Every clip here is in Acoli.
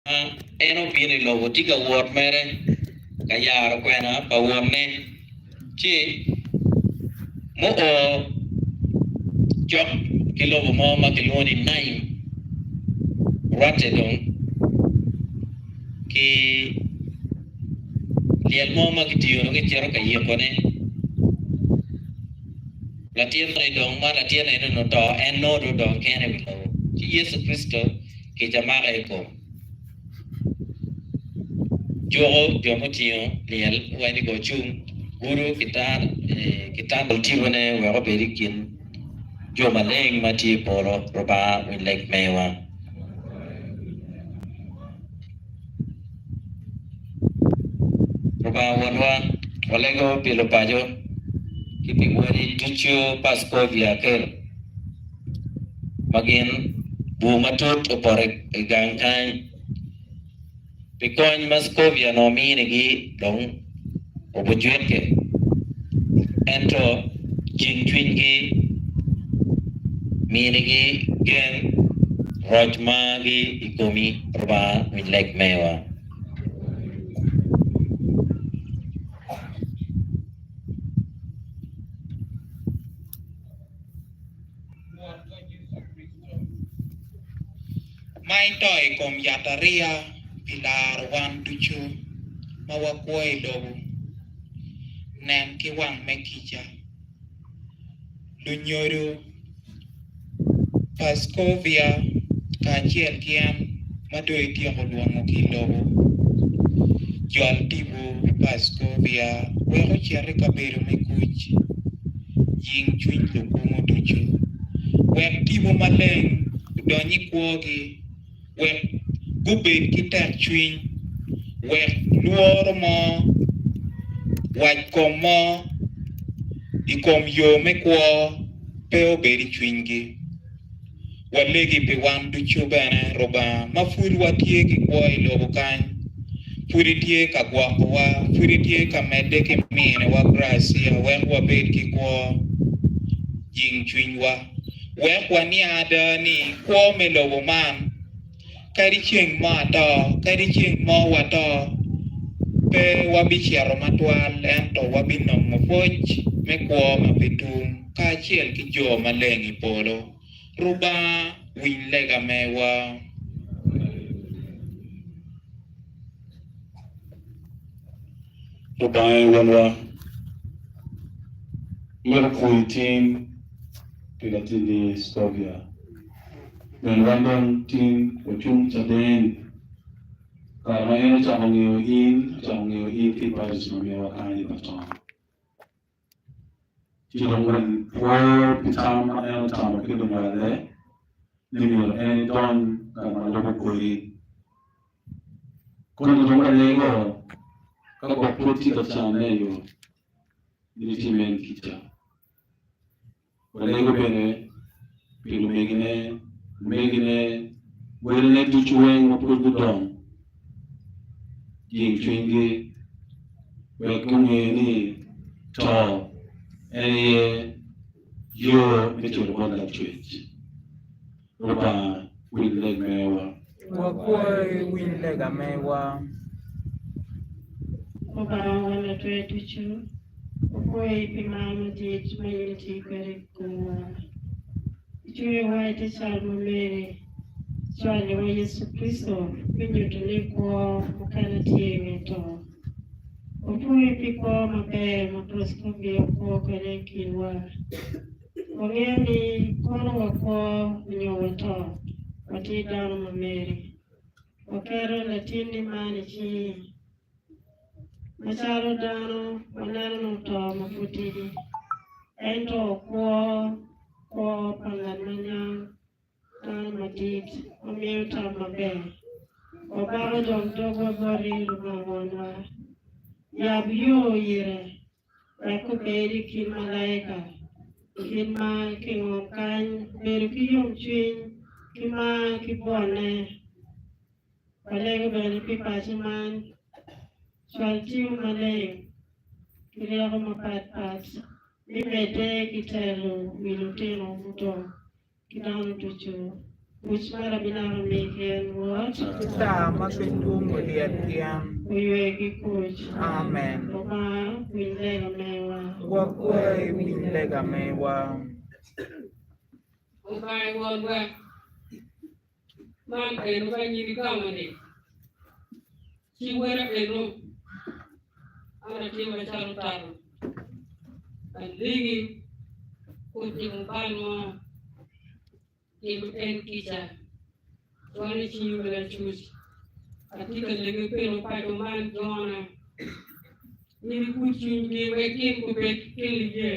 En obino i lobo tye ka wot mere ka yaro kwena pa Wonne, ci muo cok ki lobo mo ma kilwongo ni Nain, orwatte dong ki lyel mo ma kitiyo dong kicito ka yikone. Latin-ni dong ma latin eno-ni oto, en nongo dong odong kene i wi lobo. Ci Yecu Kricito kica make i kom juko jo mutingo lyel wek ni go cung gudo kitanda tipone wek obed i kin jo maleng ma tye i polo. Rubanga winy lek mewa. Rubanga Wonwa, walego pi lupaco ki pi wadi ducu pa Scovia Akello. ma gin bur matut opoto i gang kany pi kony ma Scovia onongo ominigi dong obujwike ento jing cwinygi minigi gen roc margi i komi Rubanga winy lek mewa. Rwotwa Yecu Kricito, ma ito i kom yatariya pi laro wan ducu ma wakwo i lobo, nen ki wang me kica. Lunyodo pa Scovia kacel ki en ma dong ityeko lwongo ki i lobo, jol tipo pa Scovia wek ocit i kabedo me kuc. Ying cwiny lukumo ducu. Wek tipo maleng odony i kwogi, wek gubed ki tekcwiny, wek lworo mo, wac kom mo i kom yo me kwo pe obed i cwinygi. Walegi pi wan ducu bene, Rubanga, ma pud watye ki kwo i lobo kany, pud itye ka gwokowa, pud itye ka medde ki miniwa gracia wek wabed ki kwo, jing cwinywa, wek waniang ada ni kwo me lobo man, kadi ceng mo ato, kadi ceng mo wato, pe wabicito matwal, ento wabinongo pwoc me kwo ma pe tum kacel ki jo maleng i polo. Rubanga, winy lega mewa. Lubanga aye Wonwa, myero opwoyi tin pi latinni Scovia. Bene wan dong tin wacung caden kare ma en ocako ngeyo in, ocako ngeyo in ki i baptijim ma miyowa kany i Batongo. Ci dong pwoyo pi tam ma en otamo ki lunywale ni myero en edony ka ma lubo kwedi. Koni dong walego ka gwok pwod tye ka canne yo ni gitimme en kica. Walego bene pi lumegine, omegine, welene ducu weng ma pud gudong, jing cwinygi wek gunge ni to en aye yo me cito bot Lacwec. Lubanga winy leg mewa. Wakwayi winy lega mewa. Lubanga Won Latwer Ducu, wapwoyi pi mar madit ma in itye kwede i komwa. Icweyowa i te cal ma meri, icwalowa Yecu Kricito me nyuto ni kwo mukene tye i nge to. Wapwoyi pi kwo maber ma Proscovia okwo kwede i kinwa. Wangeyo ni kono wakwo nyo wato, watye dano ma meri. Waketo latinni man i cingi. Macalo dano, waneno ni oto ma pud tidi, ento okwo kwo pa ngat ma niang, dano madit, ma miyo tam maber. Wabako dong dogwa boti, Lubanga Wonwa. Yab yo ire wek obed i kin malaika, kit ma kingom kany bedo ki yomcwiny ki mar ki bwonne. Walego bene pi paco man, cwal tipo maleng ki ryeko mapat pat mi medde ki telo wi lutino mudong ki dano ducu. Kuc mara binaka megi en Rwot. Ki taa ma pe tum olyet tyen. Oywe ki kuc. Amen. Lubanga, winy lega mewa. Wakwayi winy lega mewa. Lubanga Wonwa, man eno ma in igamo-ni, ci wera eno, an atye macalo talo, alingi kun timo bal mo, tim en kica, cwal i cingi me lacuc, atye ka lenge peno paco man jona, in ikud cwinygi wek gin gubed ki niye.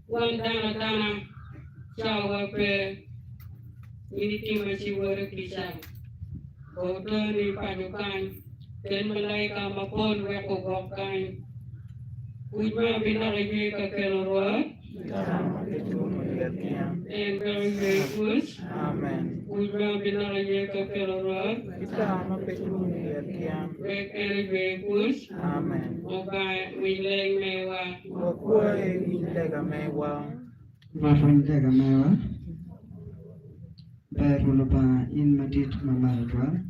Wan dano adana, cawawa pe, in itima ci wora kica. Go toni paco kany, kel malaika mapol wek ogwok kany. Kuc ma binaka ywe ka kelo Rwot. En weko ywe kuc. Kuc ma binaka ywe ka kelo Rwot. Wek en oywe kuc. Lubanga winy leg mewa. Rwot winy lega mewa. Ber Rwot Lubanga in madit ma malo twal.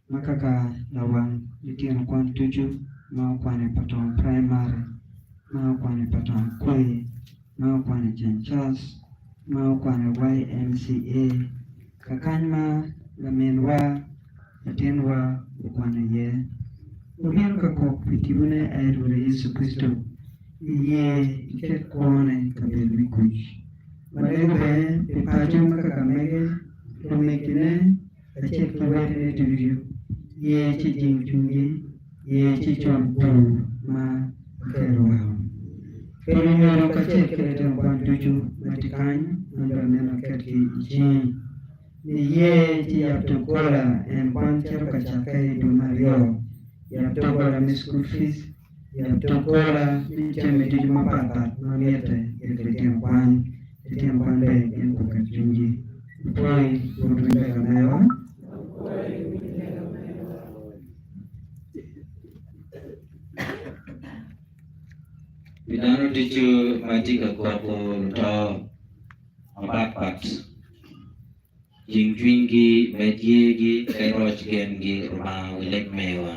Ma kaka lawang litino kwan ducu ma okwano i Patongo Praimari, ma okwano i Patongo Kwei, ma okwano i Cent Charles, ma okwano i YMCA, kakany ma laminwa latinwa okwano iye. Wabino ka kok pi tipone aye Rwotwa Yecu Kricito i ye iket kwone i kabedo me kuc. Walego bene pi paco ma kaka mege, lumegine, kacel ki wadine ducu, ye ci ijing cwinygi, ye ci icol bur ma oketo woko. Kelo nyodo kacel ki litino kwan ducu ma tye kany ma bene myero aketgi i cingi, ni ye ci yab doggola en kwan cito ka cakke i dwe me aryo, yab doggola me school fees, yab doggola me jami ducu mapatpat ma mitte it litino kwan, litino kwan bene gin guket cwinygi. Wupwoyi Rwot winy lega mewa. Pi dano ducu ma tye ka gwoko luto mapatpat, jing cwinygi, med yegi, ka iroc gengi, Rubanga wi leb mewa.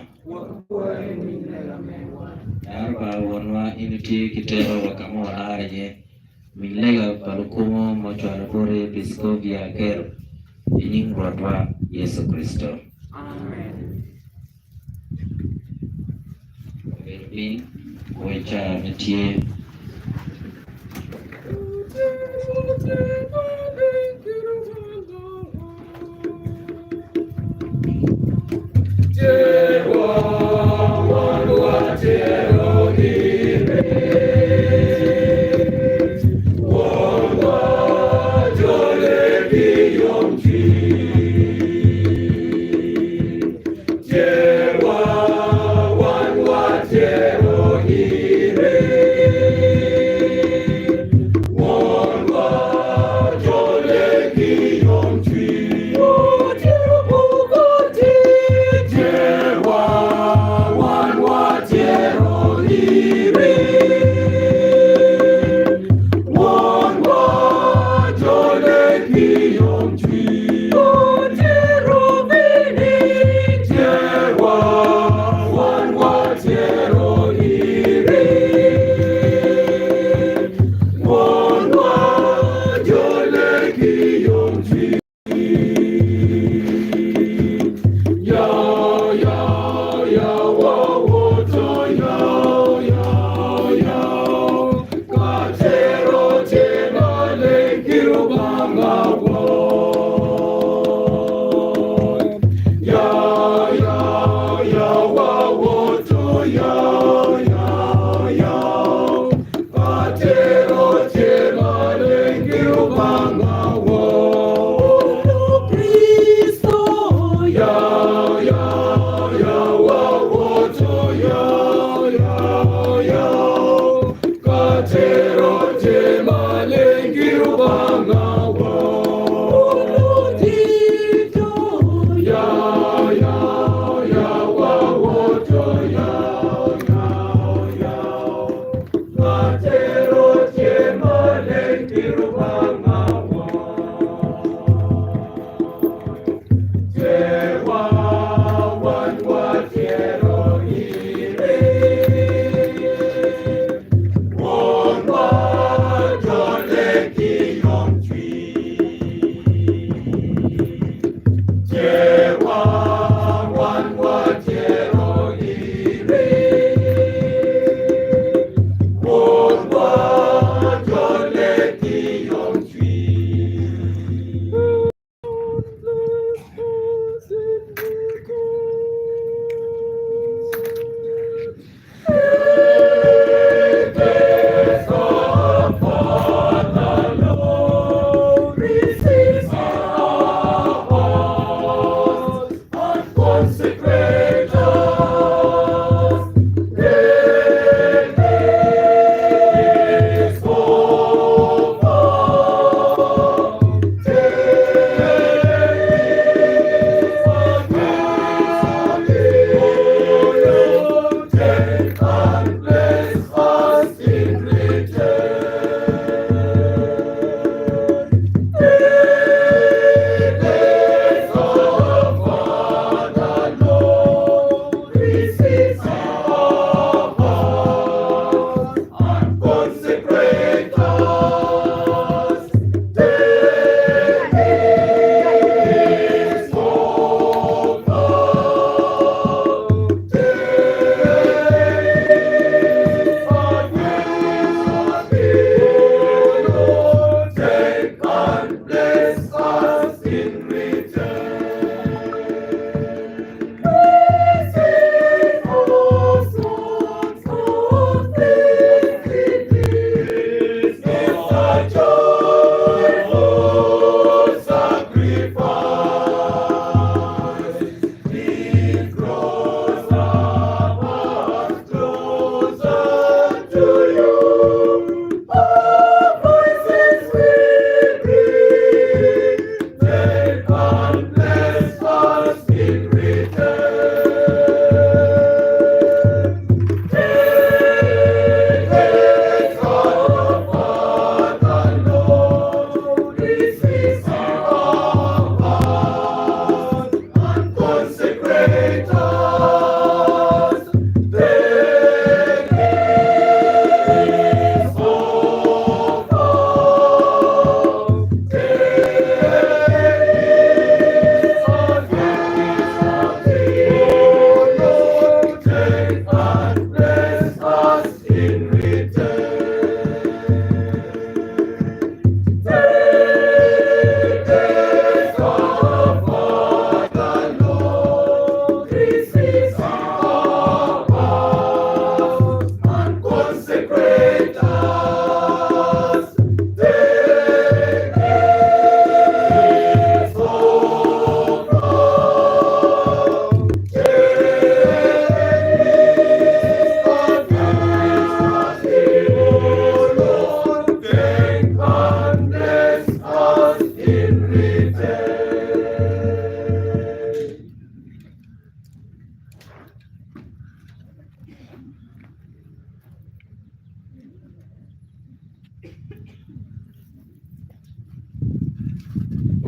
Ya Rubanga Wonwa, in itye ki teko wa ka ma walaro iye, winy lega pa lukumo ma ocwalo boti pi Scovia Akelo, i nying Rwotwa Yecu Kricito. Obedo piny wa i caa me tye.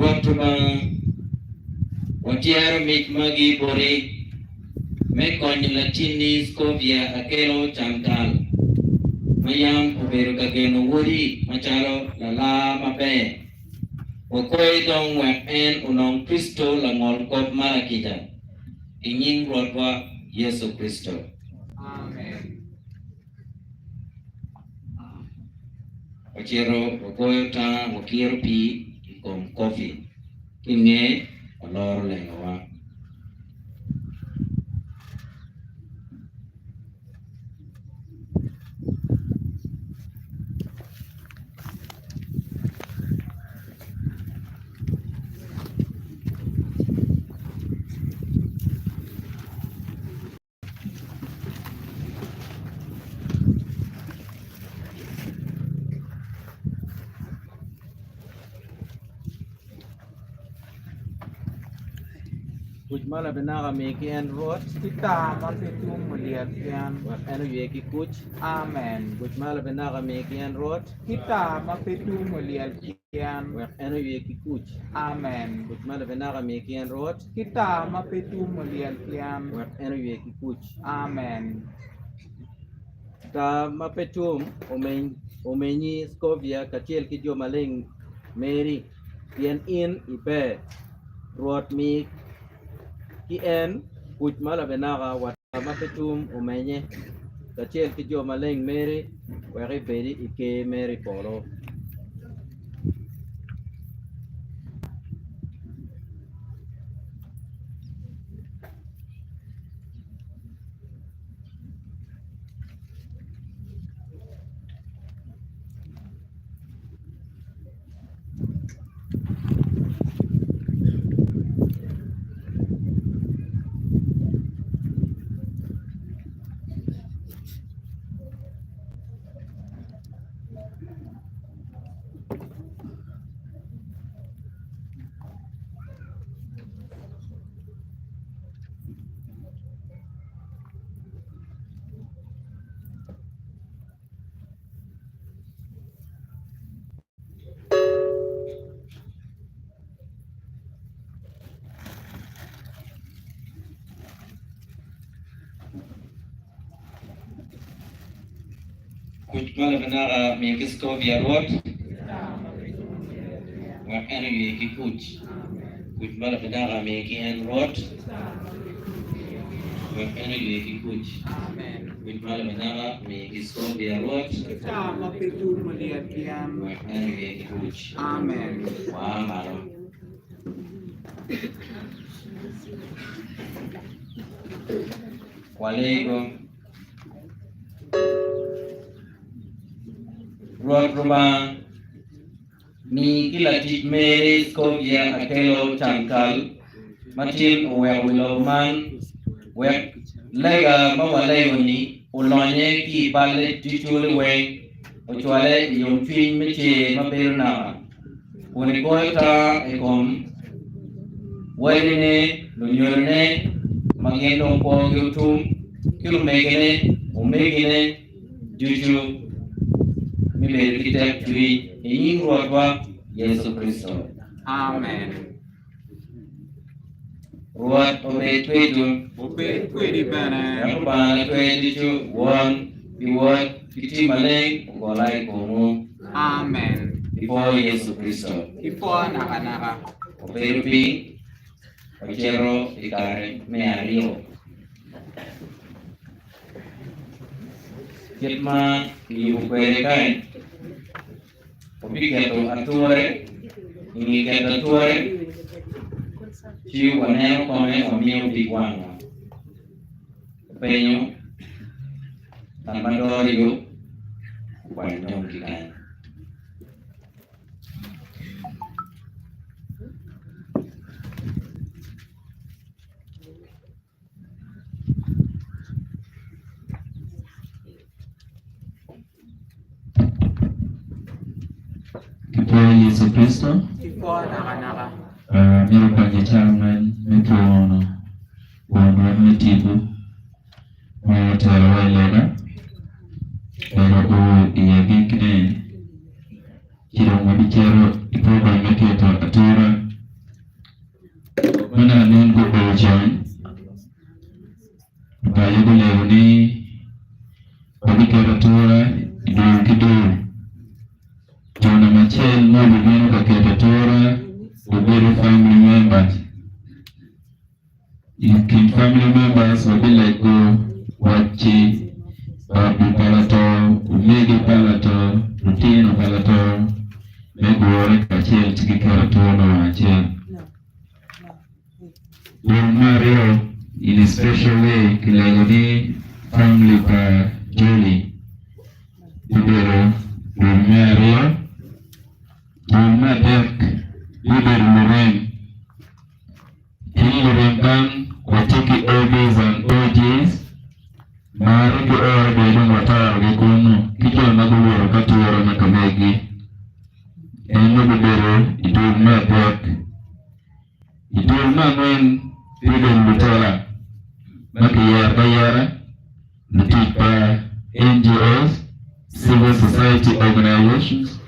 Rwot Lubanga, watyero mic magi boti me konyo latinni Scovia Akelo Cantal, ma yam obedo ka geno wodi macalo lalar maber. Wakwayi dong wek en onong Kricito langol kop ma lakica, i nying Rwotwa Yecu Kricito. Wacito wagoyo taa wakiro pii i kom kopi ki i nge waloro lengowa. Kuc ma labinaka mi ki en Rwot. Ki taa ma pe tum olyel ki en. Wek en oywe ki kuc. Amen. Kuc ma labinaka mi ki en Rwot. Ki taa ma pe tum olyel ki en. Wek en oywe ki kuc. Amen. Kuc ma labinaka mi ki en Rwot. Ki taa ma pe tum olyel ki en. Wek en oywe ki kuc. Amen. Taa ma pe tum omenyi Scovia kacel ki jo maleng meri, pien in iber. Rwot mi ki en kuc ma labinaka wa taa ma pe tum omenye kacel ki jo maleng meri wek ibedi i ker meri i polo. Kuc ma laminaka miyo ki Scovia Rwot, wek en oywe ki kuc. Kuc ma laminaka miyo ki en Rwot, wek en oywe ki kuc. Kuc ma laminaka miyo ki Scovia Rwot, wek en oywe ki kuc. Waa malo. Walego. Rwot Lubanga, mi ki latic meri Scovia Akello Cankal ma tin oweko wi lobo man, wek lega ma walego-ni olonye ki i balle ducu liweng, ocwale i yomcwiny me cer ma bedo naka, kun egoyo taa i kom wadine, lunyodone ma gin dong kwogi otum, ki lumegine, omegine ducu me bedo ki tekcwiny i nying Rwotwa Yecu Kricito. Amen. Rwot obed kwedwu. Obed kwedi bene. Wek Lubanga Latwer ducu, Won, ki Wod, ki Cwiny Maleng ogola i komwu. Amen. Pi pwo Yecu Kricito. Ki pwo nakanaka. Wabedo piny, wacito i kare me aryo. Kit ma kiyubo kwede kany, Wabiketo ature, i nge keto ature, ci waneno kome wamiyo pig wangwa. Openyo ngat ma doro yub okwany dong ki kany. Kipwoyo Yecu Kricito. Kipwo nakanaka. Myero okonye ca man me pwono wonwa me tipo ma oterowa i lega lega oo i agikine ci dong wabicito i program me keto atura. Ma naka nen guo con, lupaco gulego ni wabiketo atura i dul ki dul. Jo namba acel ma obibino ka keto atura obedo family members. I kin family members wabilego wacci babi pa lato, omege pa lato, lutino pa lato me gure kacel ci giketo atura me wang acel. Dul me aryo in a special way kilego ni family pa Jolly bibedo dul me aryo, dul me adek bibedo lurem. Ki lurem man watye ki OBs and OGs maro ki ore bene dong watorogi kunu ki jo ma guwoto ka tura ma ka megi. En obibedo i dul me adek. I dul me angwen bibedo lutela ma kiyerogi ayera, lutic pa NGOs, Civil Society Organizations,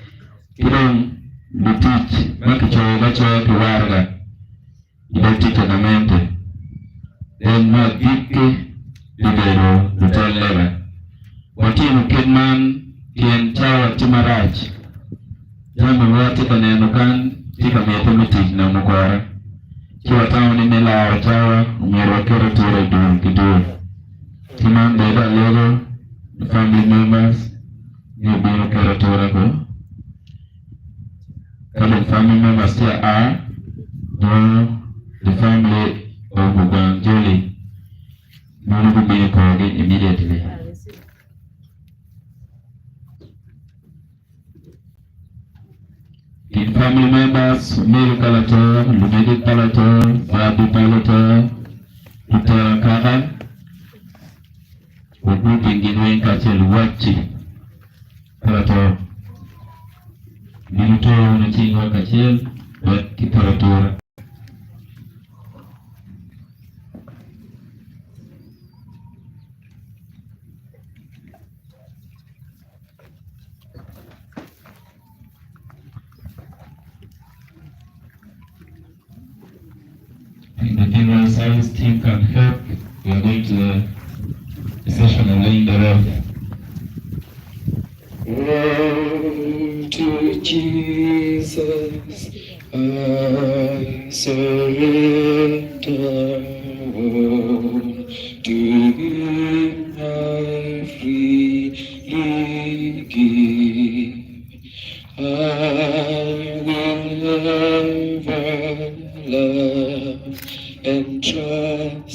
ki dong lutic ma kicoyogi acoya ki waraga i dog tic pa gamente. Then me agikki bibedo lutel lega. Watimo kit man pien cawa tye marac. Jami ma watye ka neno kany tye ka mitte me tic nongo kore, ci watamo ni me laro cawa omyero waket atura i dul ki dul. Ci man bed alego ni family members ni obino keto atura ko. Ka dong family members tye a nongo the family of Ogwang Jolly nongo gubino korgi immediately. Kin family members, omege pa lato, lumege pa lato, babi pa lato, lutela kaka, wagrouping gin weng kacel wacci pa lato. Gin oto wunu cingwa kacel wek kitor atura. In the general service team can help. We are going to the session of laying the wreath.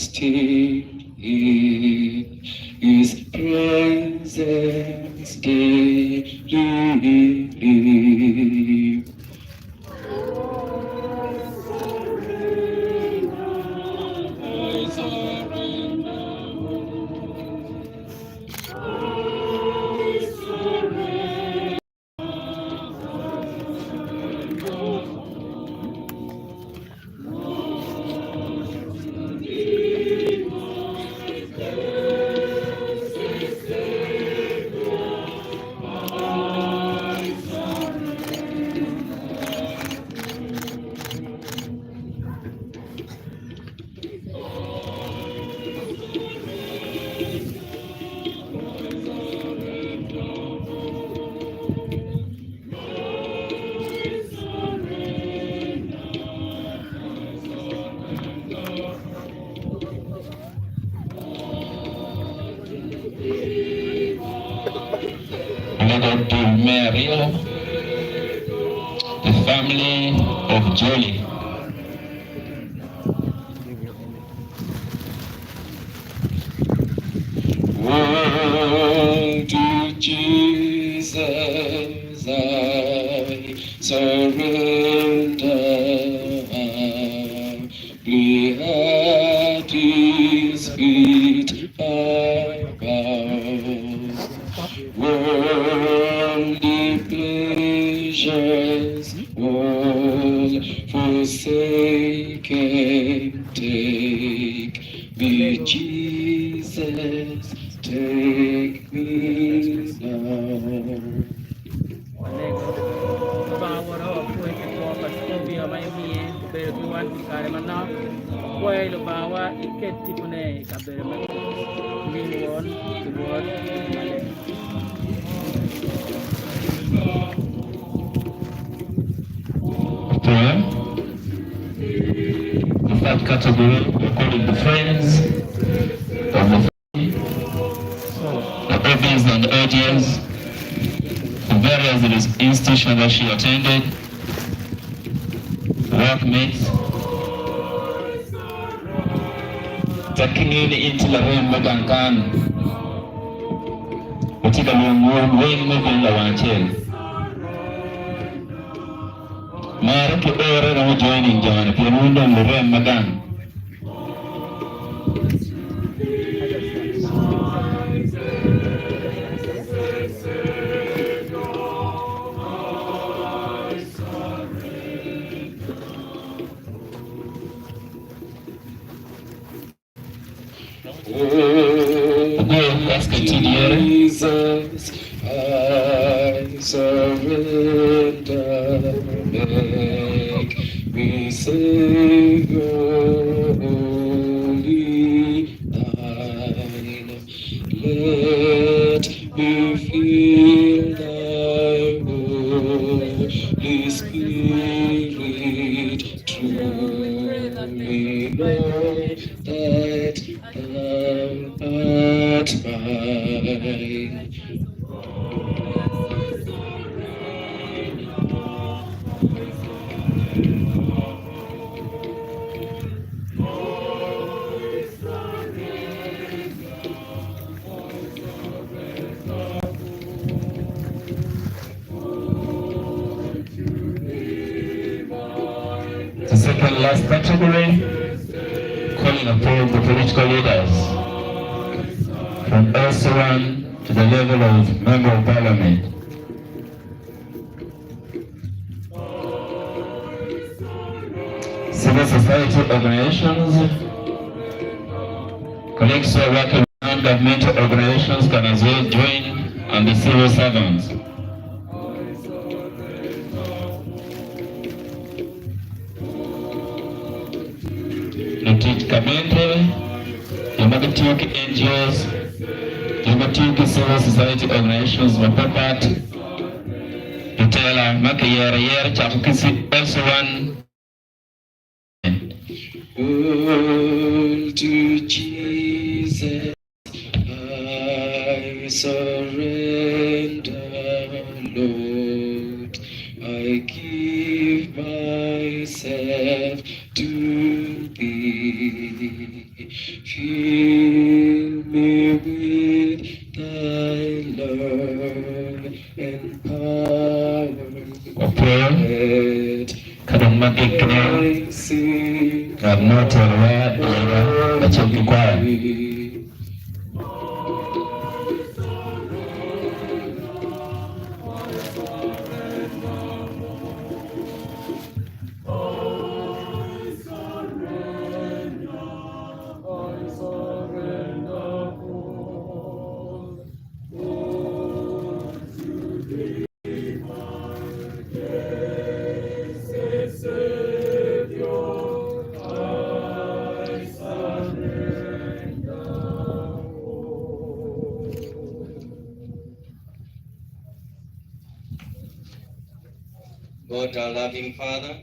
Resting in His presence daily live. Alego dul me aryo, The family of Jolly. All to Jesus I surrender. Humbly at His feet I bow. Worldly pleasures all forsaken, take me, Jesus, take me now. Walego. Lubanga Wora wapwoyi pi kwo pa Scovia ma imiye obedo ki wan pi kare manok. Wapwoyi Lubangawa iket tipone i kabedo me kuc. I nying Won ki Wod ki Cwiny Maleng. Opwoyo. The third category, we call it the friends of the family, the OBs and OGs, the various institutions that she attended, workmates. Tekki ngeyo ni in tye larem me gang kan, watye ka lwongo wun weng me bino lawang acel. Mere ki ore romo joining joni pien wun dong lurem ma gang. Oh, Jesus, I surrender. Make me Savior wholly thine. Let me feel thy Holy Spirit truly know that thou art mine. The second last category, calling upon the political leaders from LC1 to the level of Member of Parliament. Civil society organizations, colleagues who are working with non-governmental organizations can as well join, and the civil servants. Lutic gamente, jo ma gitiyo ki NGOs, jo ma tiyo ki civil society organizations mapatpat, lutela ma kiyero ayera cako ki LC1. All to Jesus I surrender, Lord. I give myself to thee. Fill me with thy love and power. Wapwoyo Let ka dong ma gikne I sing ngat mo oterowa i lega kacel ki kwaya. thee. God, our loving Father,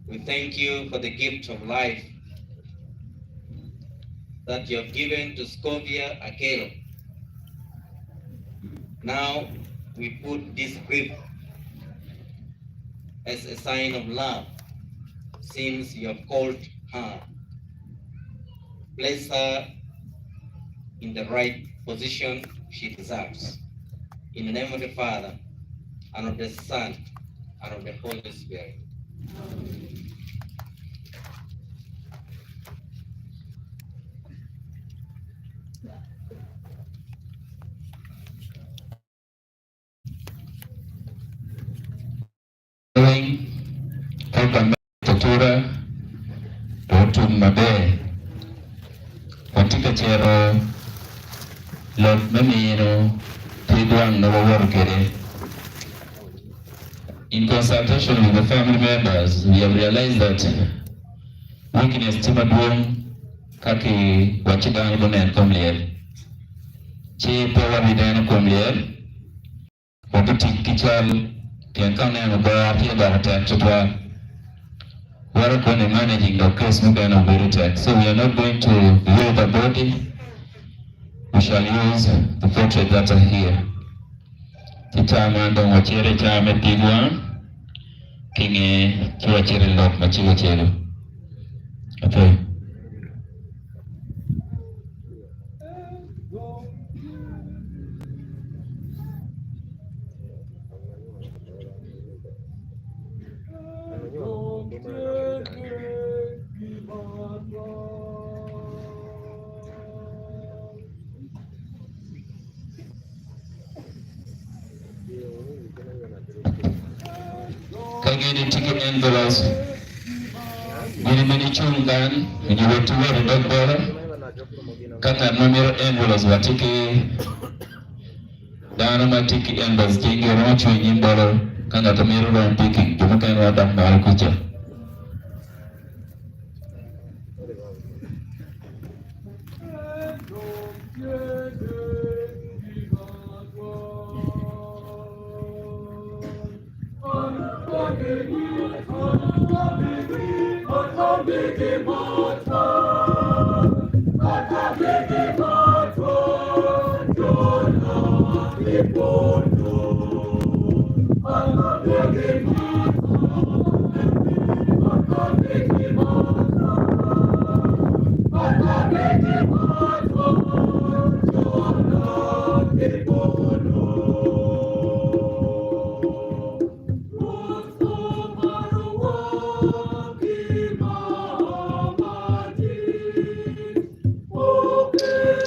we thank you for the gift of life that you have given to Scovia Akello. Now we put this gift as a sign of love since you have called her. Place her in the right position she deserves. In the name of the Father, and of the Son, and of the Holy Spirit. Weng ka gamente atura dong otum maber, watye ka cito lok me mino pig wang ma wawoto kwede. In consultation with the family members, we have realized that weakness tye madwong ka ki wacci dano gunen kom lyel ci pe wabineno kom lyel. Wabitic ki cal pien ka oneno goro tye doko tek tutwal. Wero koni managing dok case mukene obedo tek so we are not going to view the body we shall use the portrait that are here. Ci ca man dong wacito i ca me pig wang ki nge ci wacito i lok ma ci wacelo. Okay. Ka gin itye ki envelopes, gin imito icung kany nyo wot iwot i dog bolo. Ka ngat ma mito envelopes watye ki dano ma tye ki envelopes cingi romo cung i nyim bolo ka ngat ma mito round picking jo mukene wadok malo kuca.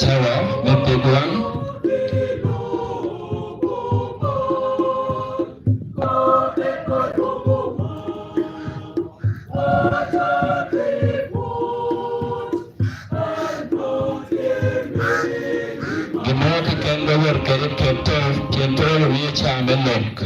Cawa me pig wang. Gin mo keken ma wot kwede ket to pien pe olubo caa me lok.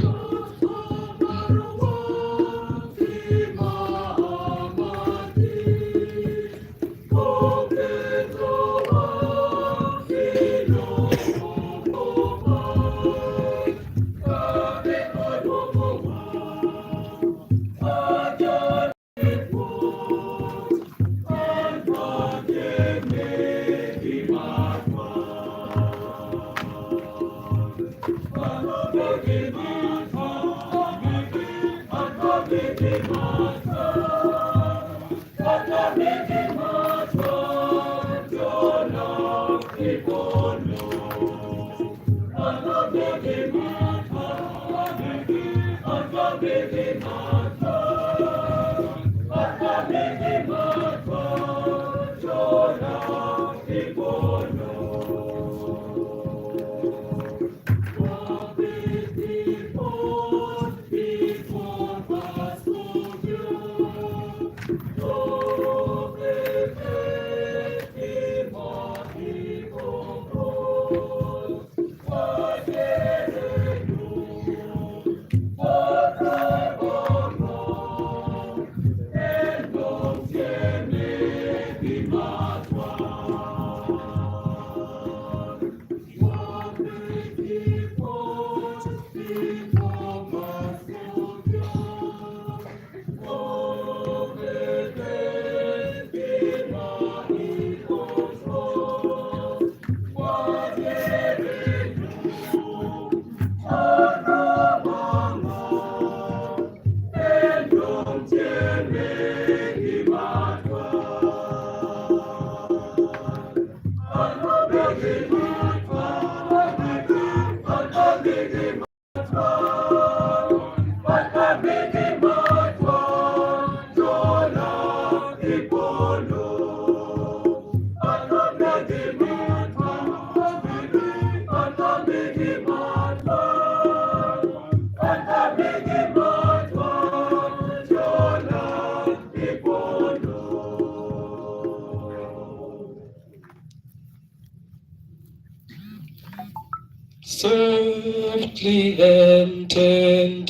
Softly and tenderly,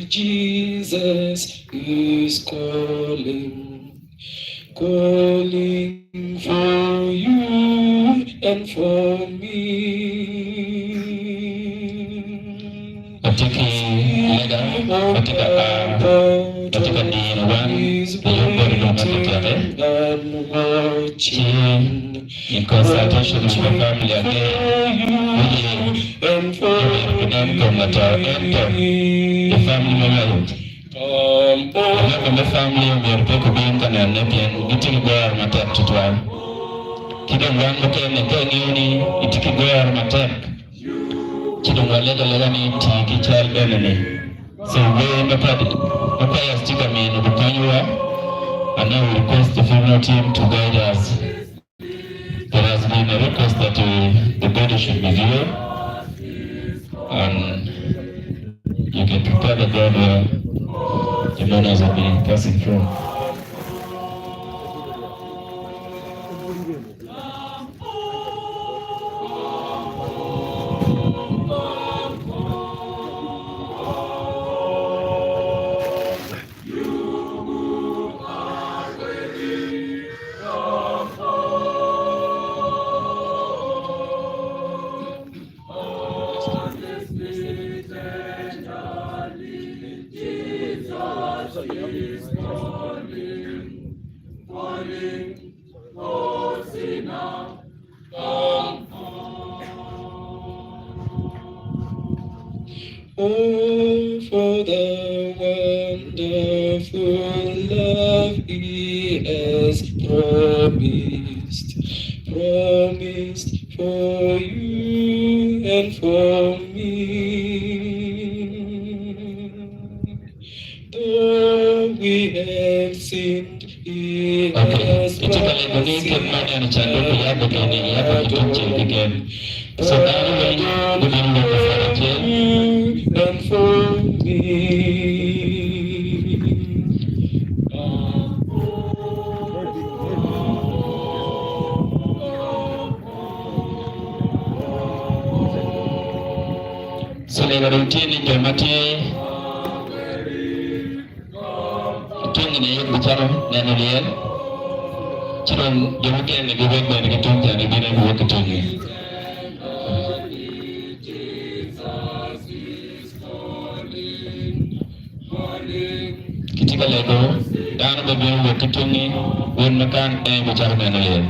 Jesus is calling, calling for you and for me. Watye ki lega ma tye ka a ma tye ka dino wan i yub boti dong ma kitite ci in consultation with the family again guye ni myero kinen kom lato ento i family me mayo lumemba me family omyero pe gubin ka nene pien gitye ki goro matek tutwal ki dong wan mukene ka ingeyo ni itye ki goro matek Ci dong walego alega ni ti ki cal eno-ni. So wer ma Pius tye ka mino bikonyowa and now we request the funeral team to guide us. There has been a request that we, the body should be viewed and you can prepare the ground where the mourners will be passing from. Oh, for the wonderful love he has promised, promised for you and for me. Though we have sinned, he Ok, has itye ka lego ni mercy kit ma neno canduk oyabbe kene iyabbe ki tungcel keken. So dano weng gubino wot i pwony acel. And for me. So lega dong tye ni jo ma tye ki tungi-ni aye gibicako neno lyel, ci dong jo mukene-ni giwek bene ki tung ca gibino giwok ki tungi. Kitye ka lego dano me bino wok ki tungi, wun ma kan en bicako neno lyel.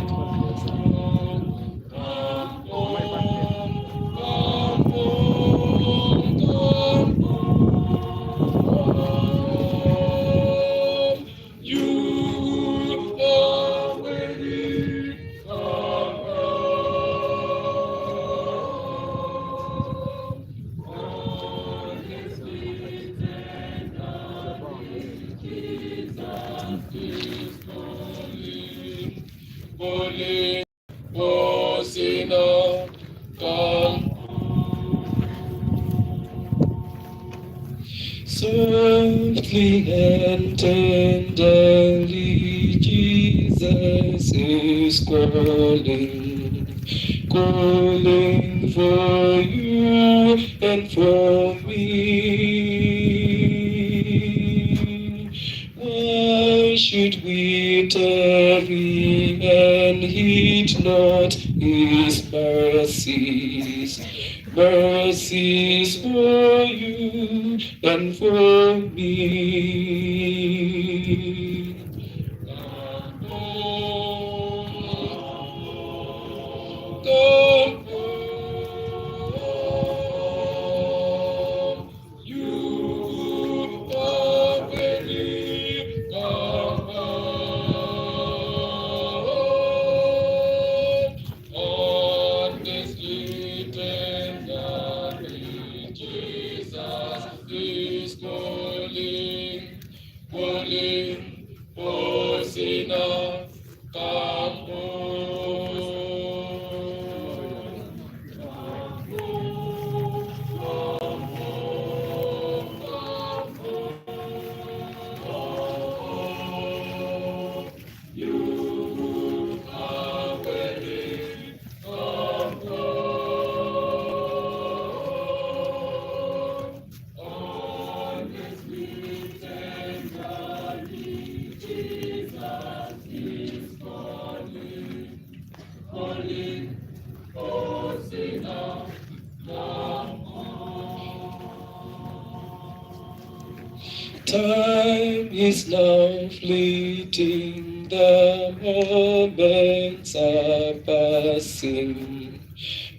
Softly and tenderly Jesus is calling, calling for you and for me. Why should we tarry and heed not his mercies? Mercies for you and for me. Come home, you are weary, come home. Time is now fleeting, the moments are passing,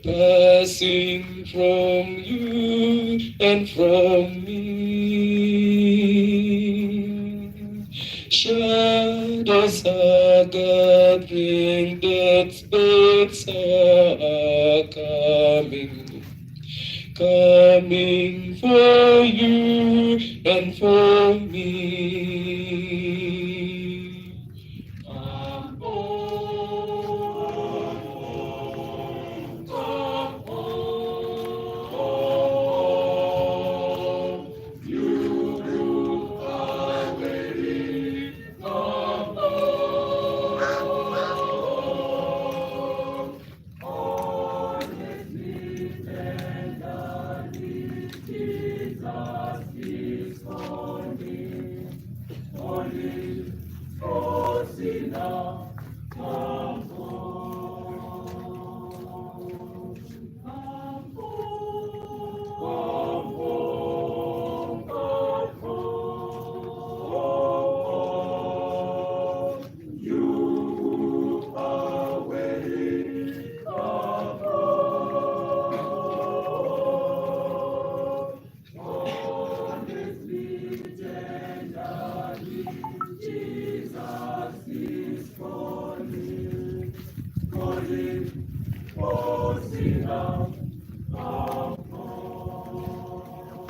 passing from you and from me. Shadows are gathering, death's beds are coming, coming for you and for me. Come home, come home. You who are weary, come home. Honestly, tenderly, Jesus is calling, calling, oh sinner, come home. Come home, come home, come home. You who are weary, come home. Honestly, tenderly, Jesus is calling, calling, oh sinner, come home.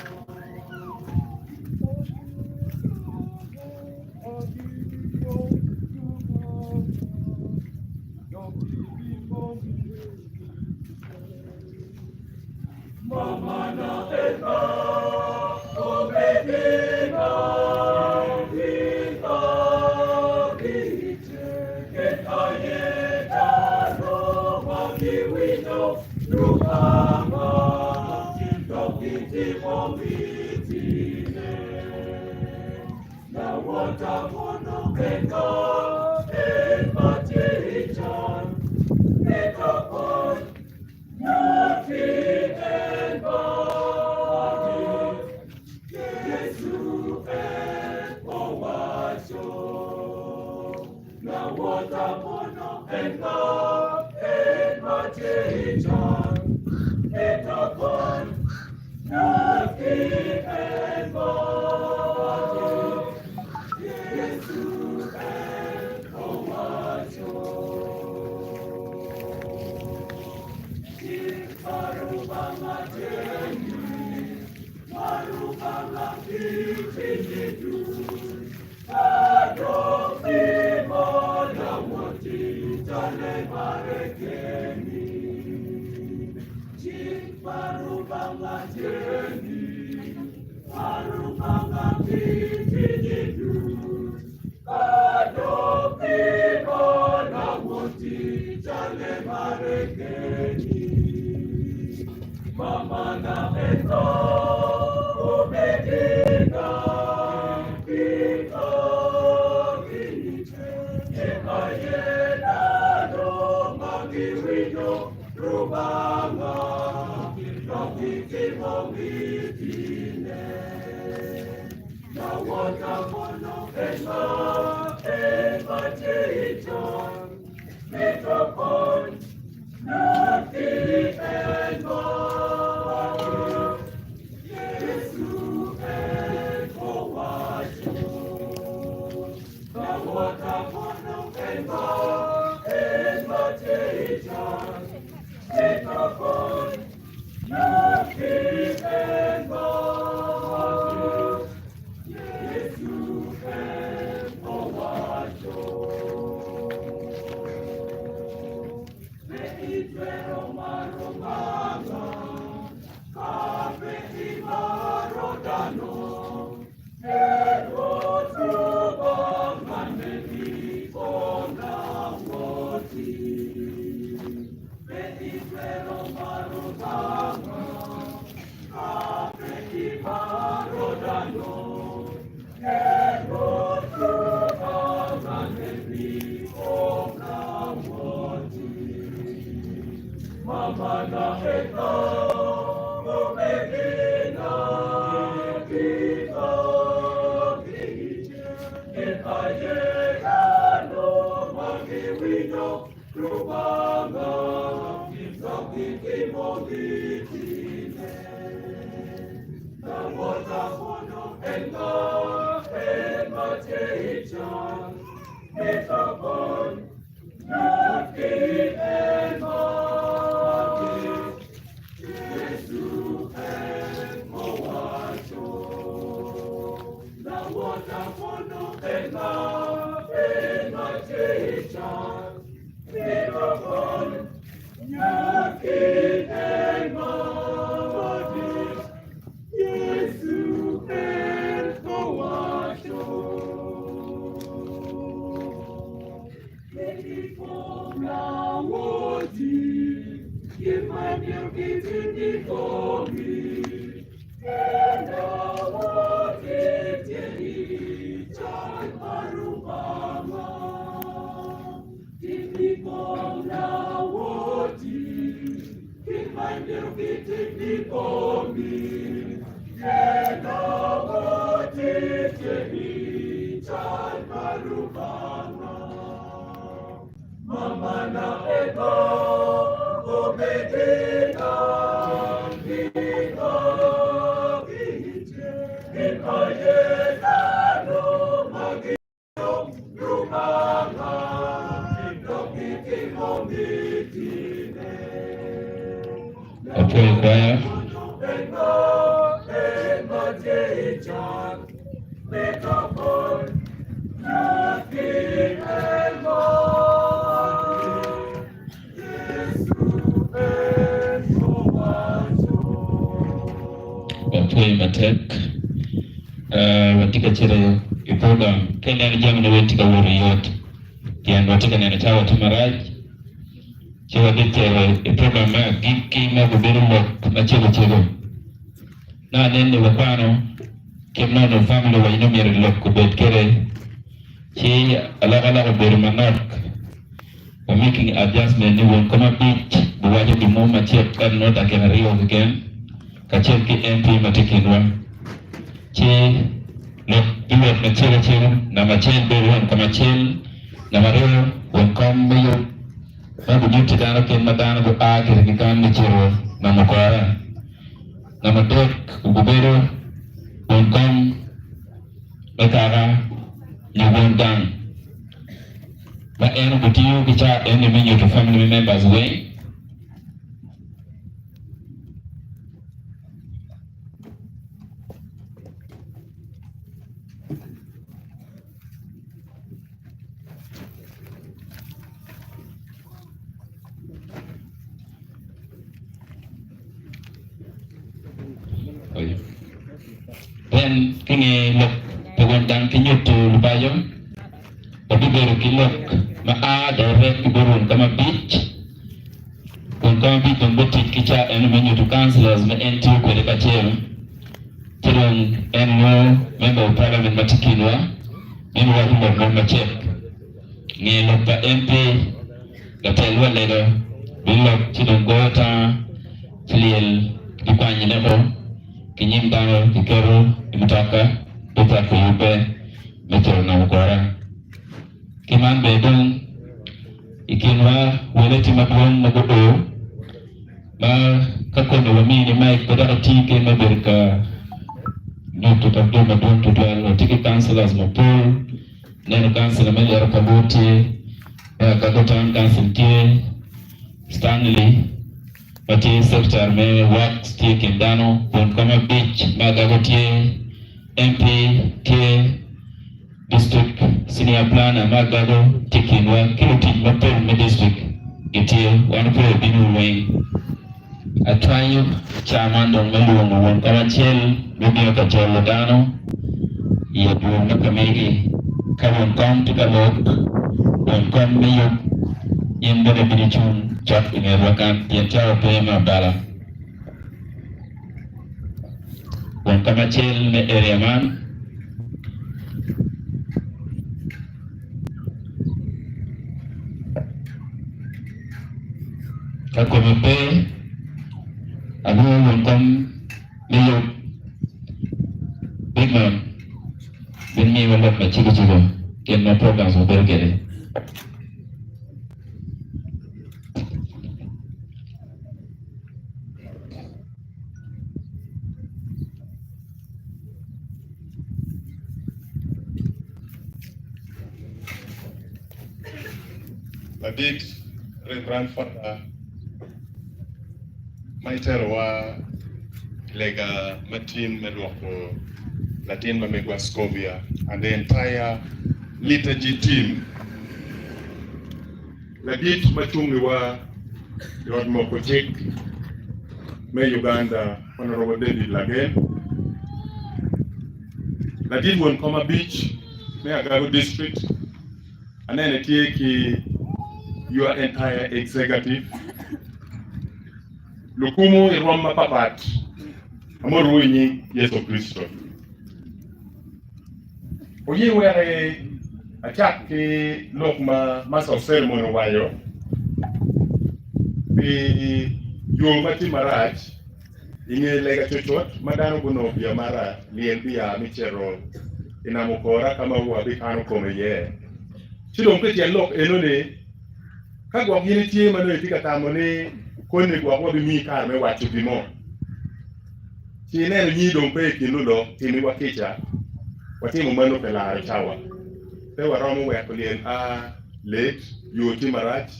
Mama na eka, obedina, ika kite, eka no magiwino, rukama, dokiti momitine. Na wata mono eka, ema eka kon, Nothing and Yesu en owacho. Na wata mono enga en matichan etokon nothing and Yesu en owacho. Marubanga jeni, marubanga kichijidu, adopi mola woti tale marekeni. Chik marubanga jeni, marubanga kichijidu, adopi mola woti tale marekeni. Mama na eto obedina ika kiche ayena do magiwinyo rubanga dokiti momitine na wota mono ema ema cheichon mitokon Nothing and Yesu en owacho. Na wota mono ema ema cheichon mitokon Nothing and Yesu en owacho. Be itwero maro banga, ka be imaro dhano, e Ruoth Rubanga ne ikona wuothi. Be itwero maro banga, ka be imaro dhano, e Ruoth Rubanga ne ikona wuothi. Apwoyo kwaya. Wapwoyo matek. Uh, watye ka cito i program. Ka ineno jamine weng tye ka wot oyot, pien watye ka neno cawa tye marac, ci wabitero i program me agikki ma obibedo lok macego cego. Nongo anen ni wakwano kit ma onongo family waco ni myero lok obed kwede, ci alokaloka obedo manok. Wa making adjustment ni won kom abic biwaco gin mo macek ento nongo dakika aryo keken kacel ki MP ma tye i kinwa. Ci lok biwot macek aceka, namba acel bedo won kom acel, namba aryo won kom me yub ma gunyutti dano kit ma dano gua kwede ki kany me cito namo kore, namba adek obibedo won kom me kaka nyo won gang. Ma en obitiyo ki caa eni me nyuto family members weng. Then ki nge lok pa won gang ki nyuto lupaco, wabibedo ki lok ma a direct ki bot won kom abic. Won kom abic dong bitic ki ca eno me nyuto councillors ma en tiyo kwede kacel ci dong en nongo member of parliament ma tye kinwa meno waco lok mo macek. Nge lok pa MP latel wa lego bilok ci dong goyo tanga ci lyel ki kwanyo neko ki nyim dano ki keto i mutoka me cako yubbe me cito namo kore. Ki man bene dong i kinwa wele tye madwong ma guo ma ka kome wamini mic pe dok iti ki me bedo ka nyuto dok jo madwong tutwal. Watye ki councillors mapol. Neno kansila me Lero Kabur tye, me Agago Town Council tye, Stanley ma tye secretary me Works tye i kin dano, won kom abic me Agago tye, MP tye, District Senior Planner me Agago tye i kinwa ki lutic mapol me district gitye. Wan pe wabino weng. Atwanyo caa man dong me lwongo won kom acel me bino ka jolo dano i adwol me kamegi. Ka won kom tye ka lok, won kom me yub in bene ibino icung cok i ngetwa kany pien cawa pe me abala. Won kom acel me area man. Ka kome pe, alwongo won kom me yub, Bigman, bin miwa lok macego cego kit ma programs wa bedo kwede. Ladit Reverend Father ma iterowa i lega ma tin me lwoko latin ma megwa Scovia and the entire liturgy team. Ladit ma cungiwa i ot moko cik me Uganda Honourable David Lagen, ladit won kom abic me Agago District, aneno itye ki your entire executive, lukumu i rwom mapapat, amorowu i nying Yecu Kricito. Oye wek acak ki lok ma Master of Ceremony owaco pi yo ma tye marac i nge lega cucut ma dano gunongo pii amata lyel bia me cito i nam okora ka ma wabikano kome iye. Ci dong pi tyen lok enoni, ka gwok in itye ma nongo itye ka tamo ni koni gwok wabimiyi kare me waco gin mo, Ci ineno nyingi dong pe i kin lulok, timiwa kica. Watimo meno pi laro cawa. Pe waromo weko lyel a late, yo tye marac,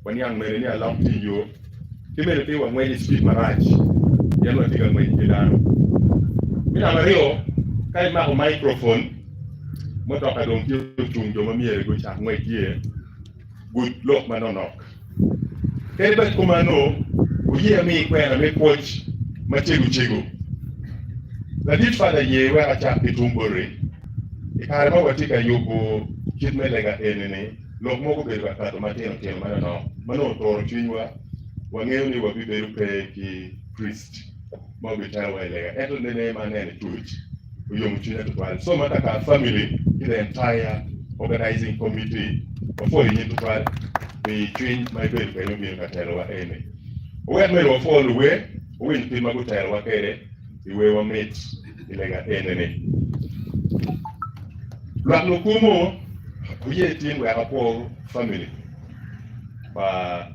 waniang mene ni alok tye i yo, ki mene pe wangwec i speed marac pien watye ka ngwec ki dano. Me namba aryo, ka imako microphone, mutoka dong tye ocung jo ma myero gucak ngwec tye. Gud lok manonok. Kadi bed kumano, oye ami kwena me pwoc macego cego. Ladit Fada ye wek acak ki tung boti. I kare ma watye ka yubo kit me lega eni-ni, lok mogo obedo ka kato matino tino manonok ma nongo oturo cwinywa. Wangeyo ni wabibedo pe ki priest ma obiterowa i lega, ento nene ma aneno i tuc oyomo cwinya tutwal. So ma kaka family ki the entire organizing committee wapwoyo in tutwal pi cwiny ma ibedo kwede obino ka telowa eni. Owek myero wapwo luwer, wuwiny kit ma gutelowa kwede i werwa mit i lega eni-ni. Lwak lukumu wuye tin wek apwo family pa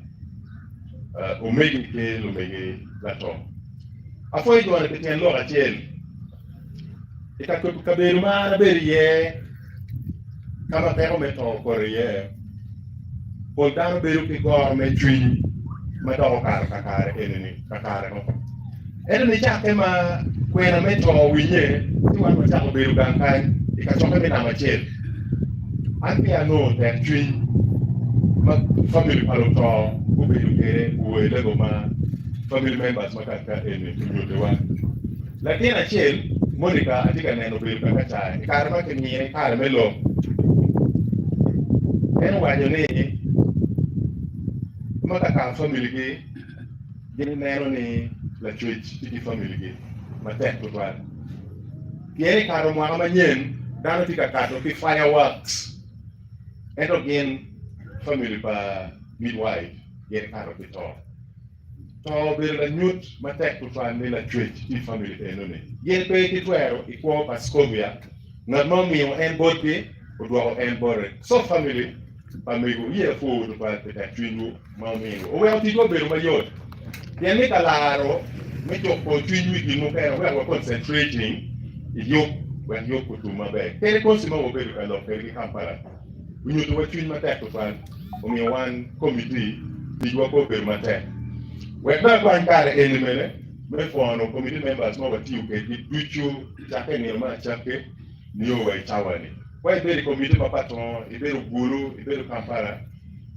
omegi ki lumegi lato. Apwoyo joni pi tyen lok acel. I kabedo ma an abedo iye, ka ma peko me to opoto iye, pol dano bedo ki goro me cwiny ma dok okato kakare eni-ni, kakare mo. Ento nicakke ma kwena me to owinye, ci wan wacako bedo gang kany i kacokke me namba acel. An peya anongo tekcwiny ma famili pa luto gubedo kwede i level ma family members ma kaka eni onyutiwa. Latin acel, Monica, atye ka neno obedo kaka ca i kare ma kimine kare me lok. En owaco ni ma kaka familigi gineno ni Lacwec tye ki familigi matek tutwal. Pien i kato mwaka manyen, dano tye ka kato ki fireworks, ento gin famili pa midwife gin kato ki to. To obedo lanyut matek tutwal ni Lacwec tye i famili enoni. Gin pe ki twero i kwo pa Scovia, ngat ma omiyo en botgi odwoko en bote. So famili pa mego iye pwowu tutwal pi tek cwinywu ma omiyowu oweko ticwa obedo mayot. Pien ni ka laro me cuko cwinywu i gin mukene oweko wa concentrating i yub wek yub otum maber. Kadi konsi ma wabedo ka lok kwede ki Kampala onyuto wa cwiny matek tutwal omiyo wan committee ticwa pe obedo matek. Wek bene akwany kare eni bene me pwono committee members ma watiyo kwedgi ducu cakke i nino me acakki nio wa i cawa ni. Ka ibedo i committee mapat-to, ibedo Gulu, ibedo Kampala,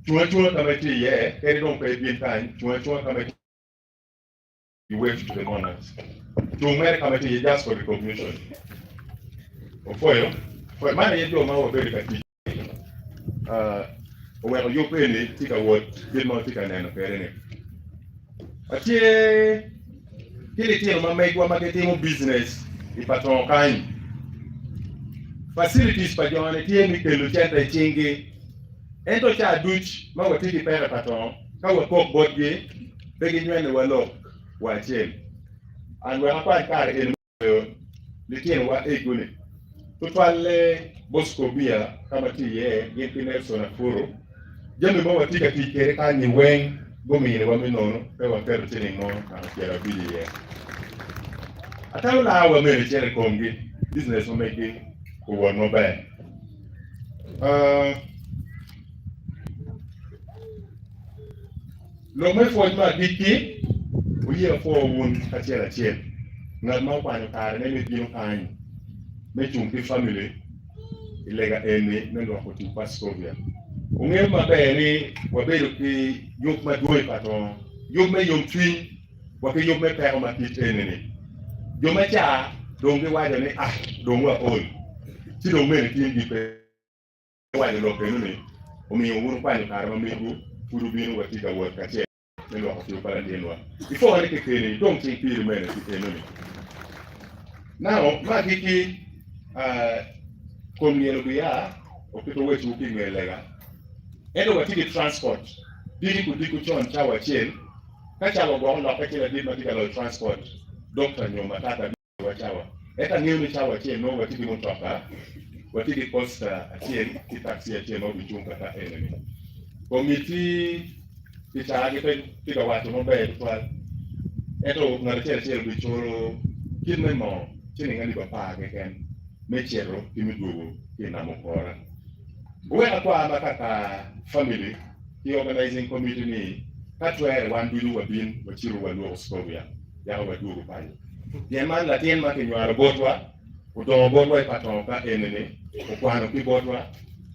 cung acunga ka ma itye iye, kadi dong pe ibin kany, cung acunga ka ma itye You wave to the mourners. Cung mere ka ma itye iye just for recognition. Opwoyo, opwoyo. Man aye jo ma wabedo ka tic uh, oweko yub eni tye ka wot kit ma watye ka neno kwede-ni. Watye ki litino ma megwa ma gitimo business i patongo kany. Facilities pa jo-ni tye me kelo cente i cinggi. Ento ca duc ma watye ki peko i patongo, ka wakok botgi. Pe ginyweniwa lok wa acel. An wek akwany kare eni me goyo litinowa ego-ni, tutwalle Bosco Bia ka ma tye iye gin ki Nelson Afuru. Jami ma watye ka tic kwede kany-nyi weng guminiwa me nono, pe waketo ciling mo naka 50 iye. Atamo lawa mene cito i komgi, business ma meggi owot maber. Uh, Lok me pwoc me agikki, Wuye apwo wun kacel acel ngat ma okwanyo karene me bino kany me cung ki famili i lega eni me lwoko tipo pa Scovia. Wungeyo maber ni wabedo ki yub madwong i patongo, yub me yomcwiny wa ki yub me peko ma kit eni-ni. Jo me ca dong giwaco ni, Ah, dong waol, ci dong mene kingi pe. Owaco lok eno ni, Omiyo wun wukwanyo kare ma megu, pud wubino watye ka wot kacel me lwoko tipo pa latinwa. Ipwone kekeni, dong cing piri mene pi eno ni. Now, ma agikki, kom lyel obiya, okito wecwu ki nge lega. Ento watye ki transport, diki kudiko con cawa acel, ka cawa ogwok olokke ci ladit ma tye ka loyo transport, doctor nyo matata, wa cawa. Ento angeyo ni cawa acel nongo watye ki mutoka, watye ki coaster acel ki taxi acel ma obicung ka ka eni-ni. Komiti pi caa-gi pe tye ka waco maber tutwal, ento ngat acel acel obiculo kit me moo ciling alip apar keken me cito ki me dwogo ki i nam Okora. Wuwek akwar ma kaka famili ki organizing committee ni ka twere wan ducu wabin wacitu walwoko Scovia yaka wadwogo paco. Pien man latin ma kinywalo botwa, odongo botwa i patongo ka eni-ni, okwano ki botwa,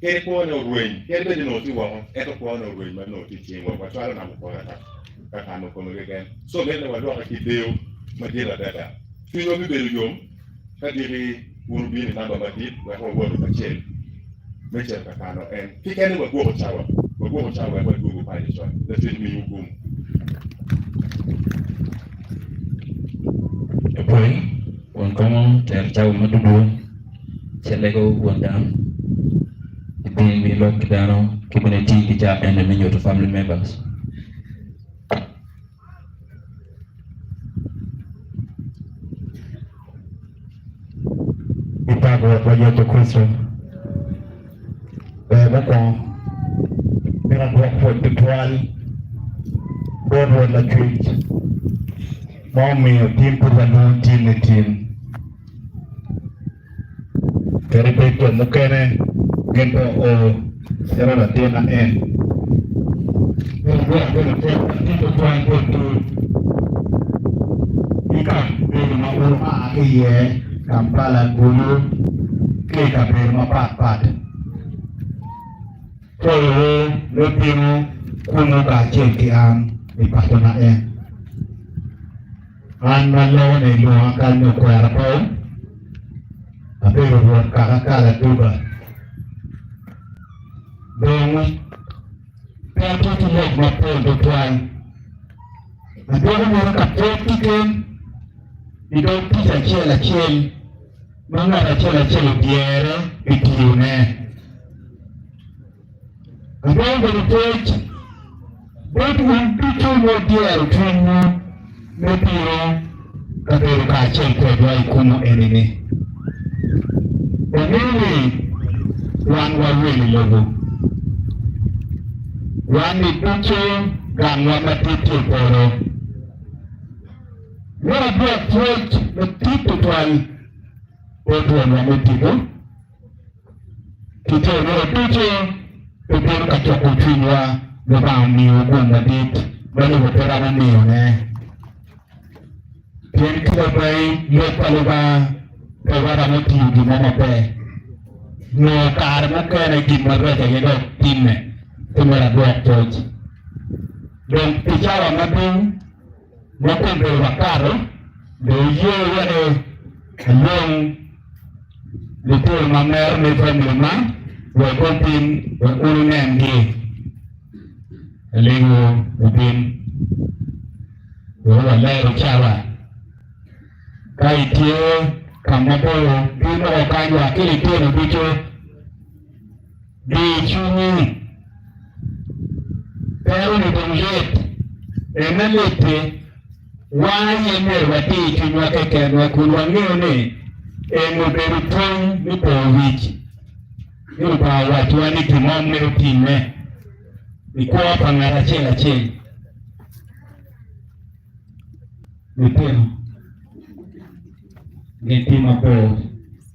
kadi kwone orweny, kadi bed ni onongo tye woko, ento kwone orweny ma nongo tye i cingwa, wacwalo namo kore ka ka kano kome keken. Co mitte ni walwoke ki deyo madit adada. Cwinywa bibedo yom ka diki wun wubino i namba madit wek wawotu kacel me cito ka kano en. Keken ni wagwoko cawa, wagwoko cawa wek wadwogu paco con. Lacwec miwu gum. Apwony, Won kongo tero cawa ma dudwo ci alego won dam ibin mi lok ki dano ki bene iti ki ca eni me nyuto family members. I pak Rwotwa Yecu Kricito, ber mukwongo myero adwok pwoc tutwal bot Rwot Lacwec ma omiyo tin pud walwongo tin ni tin. Kadi bed jo mukene gin pe oo calo latinna en, myero adwok bene pwoc madit tutwal botwu ki kabedo ma wun wua ki iye, Kampala, Gulu ki i kabedo mapatpat. Pwoyowu me bino kunnu kacel ki an i pacona en. An ma loko-ni ilwonga kany ni okwera Paul, abedo rwot kaka Kaladuga. Dong pe atye ki lok mapol tutwal. Adwoko meno ka pwod keken i dog tic acel acel ma ngat acel acel odyere pi tiyone. Adwoko bene pwoc bot wun ducu ma wudyero cwinywu me bino ka bedo kacel kwedwa i kumo eni-ni. Wangeyo ni wan warweny i lobo. Wan-ni ducu gangwa madit tye i polo. Myero adwok pwoc madit tutwal bot Wonwa me tipo. Ki jo mogo ducu pe bino ka cuko cwinywa, Lubanga omiyowu gum madit ma lobo pe romo miyone. Pien ki labayi lok pa Lubanga pe waromo tiyo gin mo maber, nyo kare mukene gin marac aye dok timme, ci myero adwok pwoc. Dong pi cawa madwong ma kombedo wakato, dong wuye wek alwong Litino ma mero me famili man wek gubin wek wun wunengi. Alego wubin wek walero cawa. Ka itye ka mabor, bin woko kany wa ki litino ducu. Di cwinyi. Pero-ni dong yot. Ene lit-ti, wan aye myero wati i cwinywa kekenwa kun wangeyo ni en obedo pwony me po wic ni Lubanga owacciwa ni gin mo myero otimme i kwo pa ngat acel acel. Litino gitye mabor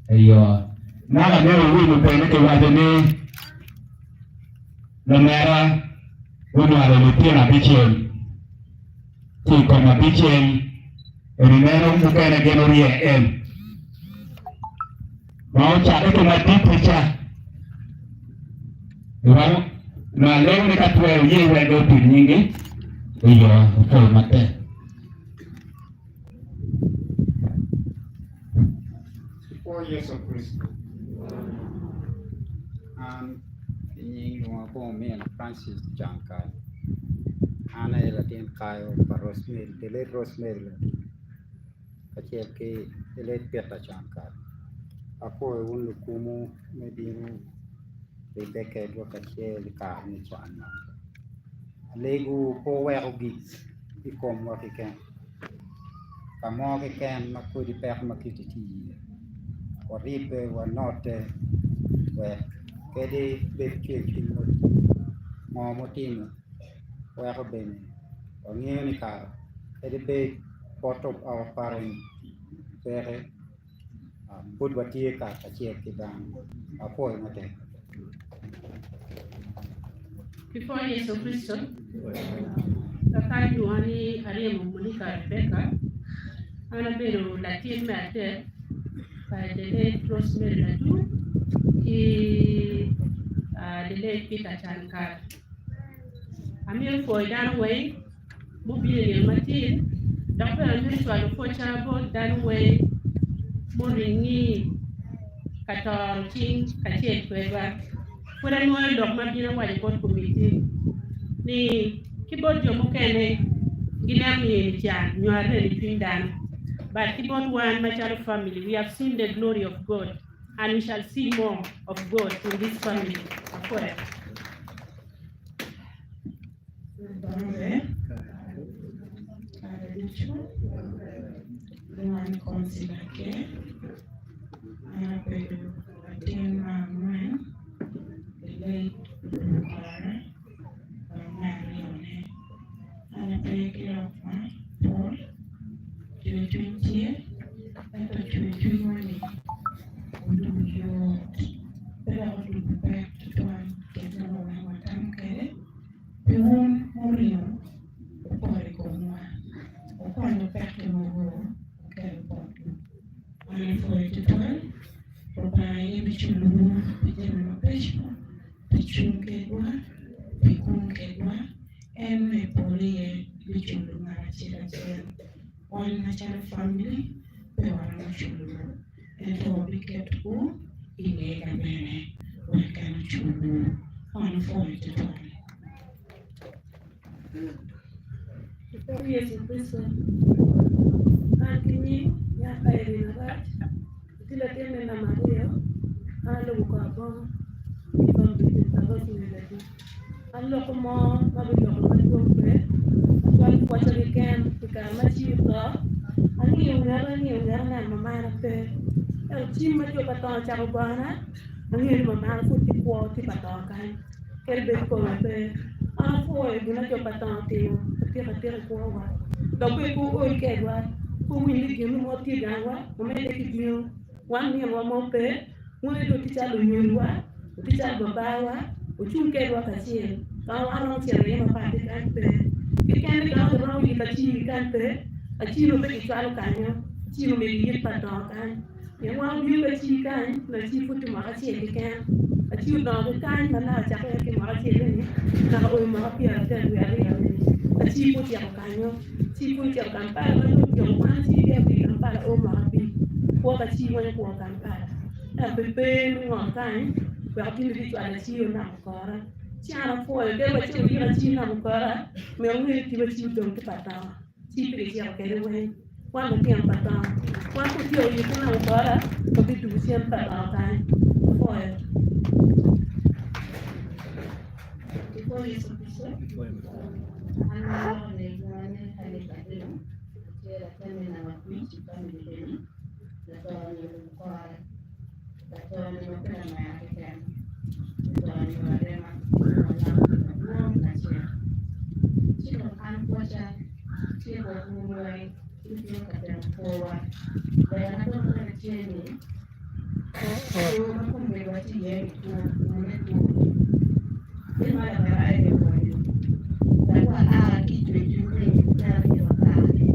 i ot. Naka me owinyo bene kiwaco ni lumera gunywalo litino abicel ci i kom abicel eni neno mukene gin orye en ma ocakke ki madit-ti ca iromo nongo alego ni ka twero ye wek otuc nyingi i yo opol matek. Kwo Yecu Kricito. An ki nying lwonga kong omin Francis Cangkal. An aye latin kayo pa Rosemary, the late Rosemary Ladit kacel ki the late Peter Cangkal. Apwoyo wun lukumu me bino ribbe kedwa kacel i kare me can man. Alego pe wuwek ogik i komwa keken. Ka mo keken ma kodi peko ma kiti tye iye waribbe wanote wek kadi bed cwercwiny mo tye ngo mutimo weko bene wangeyo ni kara kadi bed pot of our parent peke pud watye kacel ki dano apwoyo matek. Before Yesu Kristo, kaka ilwonga ni Aryemo Monica Rebecca, an abedo latin me adek pa the late Rosemary Ladu ki the late Peter Chankar. Amito pwoyo dano weng mubino i nino matin dok bene amito cwalo pwocca bot dano weng muringi ka toro cing kacel kwedwa. Pud anwoyo lok ma bino awaco bot komitti ni ki bot jo mukene gineno ni eni can nyo arem i cwiny dano but ki bot wan macalo family we have seen the glory of God and we shall see more of God in this family. Apwoyo. Lubanga kare ducu lwonga ni Consider Care. An abedo latin me angwen i late Lukara dok me aryone. An ape ki lok mapol, cwercwiny tye ento cwercwinywa-ni odugo yot pe dok odugo pek tutwal kit ma nongo wan watamo kwede. Pi wun muringo wupoto i komwa, wukwanyo pekki mogo wukelo botwu. Wan apwoyo twatwal, Lubanga aye biculowu pi jami mabeco, pi cung kedwa, pi kun kedwa, en ma i polo iye biculo ngat acel acel. Wan macalo famili pe waromo culowu, ento wabiketowu i lega bene wek en oculwu. Wan opwoyo twatwal. Ipoko Yecu Kricito, an ki nying nyaka Irene Arac, atye latin me namba aryo, an alubo kor abongo ki famili pa Rosemary Ladu. An loko mo ma biloko madwong pe, acwalo pwocca keken pi kare ma ci oto, angiyo ngeta angiyo ngeta aneno mamana pe, ento cim ma jo pa to ocako gona, angeyo ni mamana pud tye kwo tye pa to kany. Kadi bed kome pe, an apwoyo gin ma jo pa Lubanga otimo atika atika i kwowa. Dok bene pe wuol kedwa, pe wuwiny ni gin mo tye i gangwa, wumedde ki bino. Wan minwa mo pe, wun aye dong wutye calo lunyodowa, wutye calo babawa, wucung kedwa kacel. Ka ma wan romo cito iye mapat ki kany pe. Keken ni ka ma kiromo yiko aciri kany pe, aciri pe kicwalo kanyo, aciri omyero giyik pa dongo kany. Pien wan wabino ki acir kany, nongo acir pud tye mwaka acel keken. Acir odongo ki kany ma naka ocakke iye ki mwaka acel-li-ni, naka oyo mwaka pyeradek wiye aryo-ni. Acir pud ocito kanyo, acir pud ocito Kampala ma dong otyeko kwan acir peya obedo i Kampala o mwaka abic. Kwo pa acir weng okwo Kampala. Ento pe pe me ngom kany wek obin gicwal acir onamo kora. Ci an apwoyo kadi wa cito oyiko acir namo kora, myero wunge ni tipo acir odong ki pa dongo. Ci pe gicito kwede weng. Wan lutino pa Dongo. Wan ka otyeko yubbe me opora, wabidwogo cen pa Dongo kany. Apwoyo. Ipwoyo Yecu Kricito? An aloko ni. ni Helen Adino, atye latin me namba abic i famili eni, lato ni olubo kore, lato ni ma pe lamera keken, lato ni larema ma wanywako gin madwong kacel. Ci dong an pwoca tye bot wun weng wubino ka temo kwowa. Ber dong bene tye ni two ma kombeddi watye iye ni two twone two. Kit ma lamera eni owaco, wek wa a ki i cwercwiny piny twero miyowa kare.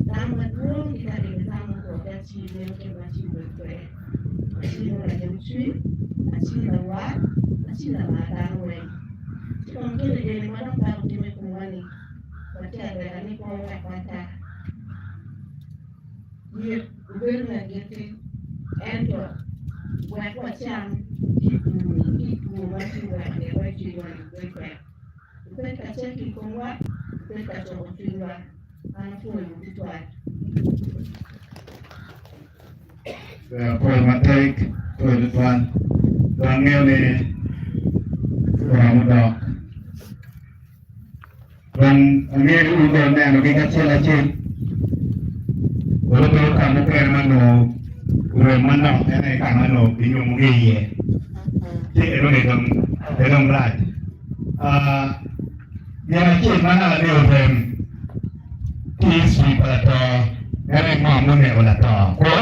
Tam madwong ki ka eni tam mupokke ci meno kit ma ci obedo kwede. Aci lajog cwiny, aci lawar, aci lamar dano weng. Ci dong kit eni ma dok dano timo i komwa-ni, watye alega ni pe owek ata. Yik obedo me agikki, ento wek wacang ki i two-ni, ki i two ma tye weko lirre cwinywa-ni obed tek. Wubed ka cek i komwa, wubed ka cuko cwinywa. An apwoyowu tutwal. Apwoyo matek, apwoyo tutwal. Dong angeyo ni oromo dok. Dong angeyo ni wun dong wunenogi kacel acel. Olo bedo ka mukene ma nongo rem manok en aye ka ma nongo ginyomogi iye. Ci enoni dong pe dong rac. Ah, gin acel ma naka ni orem ki history pa lato en aye ngo muneko lato kwo?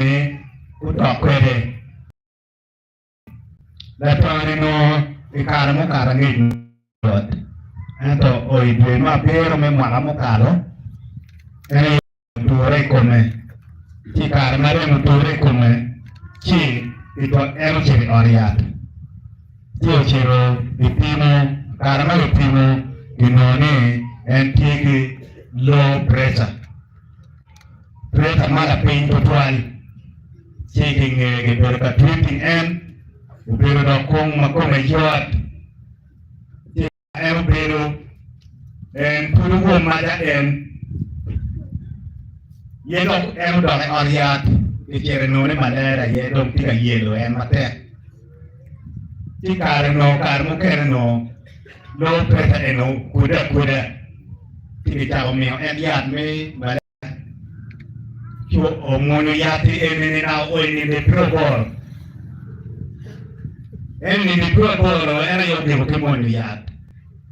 Eh, otok kwede. Lato-ni nongo i kare mukato angec yot, ento o i dwe me abiro me mwaka mukato, en aye oture i kome. Ci i kare ma remo oture i kome, ci en ocito i ot yat, ci ocito gipimo. I kare ma gipimo, ginongo ni en tye ki low pressure. Pressure ma lapiny tutwal ci kinge kibedo ka treating en obedo dok kong ma kome yot ci en obedo en pud owom maca en ye dok en odok i ot yat kicito inongo ni malaria aye dong tye ka yelo en matek ci kare no kare mukene no low pressure eno okudde akuda ci kicako miyo en yat me malaria Ci omwonyo yat-ti eni nino o i nino pyeraboro. En i nino pyeraboro en aye ogiko ki mwonyo yat.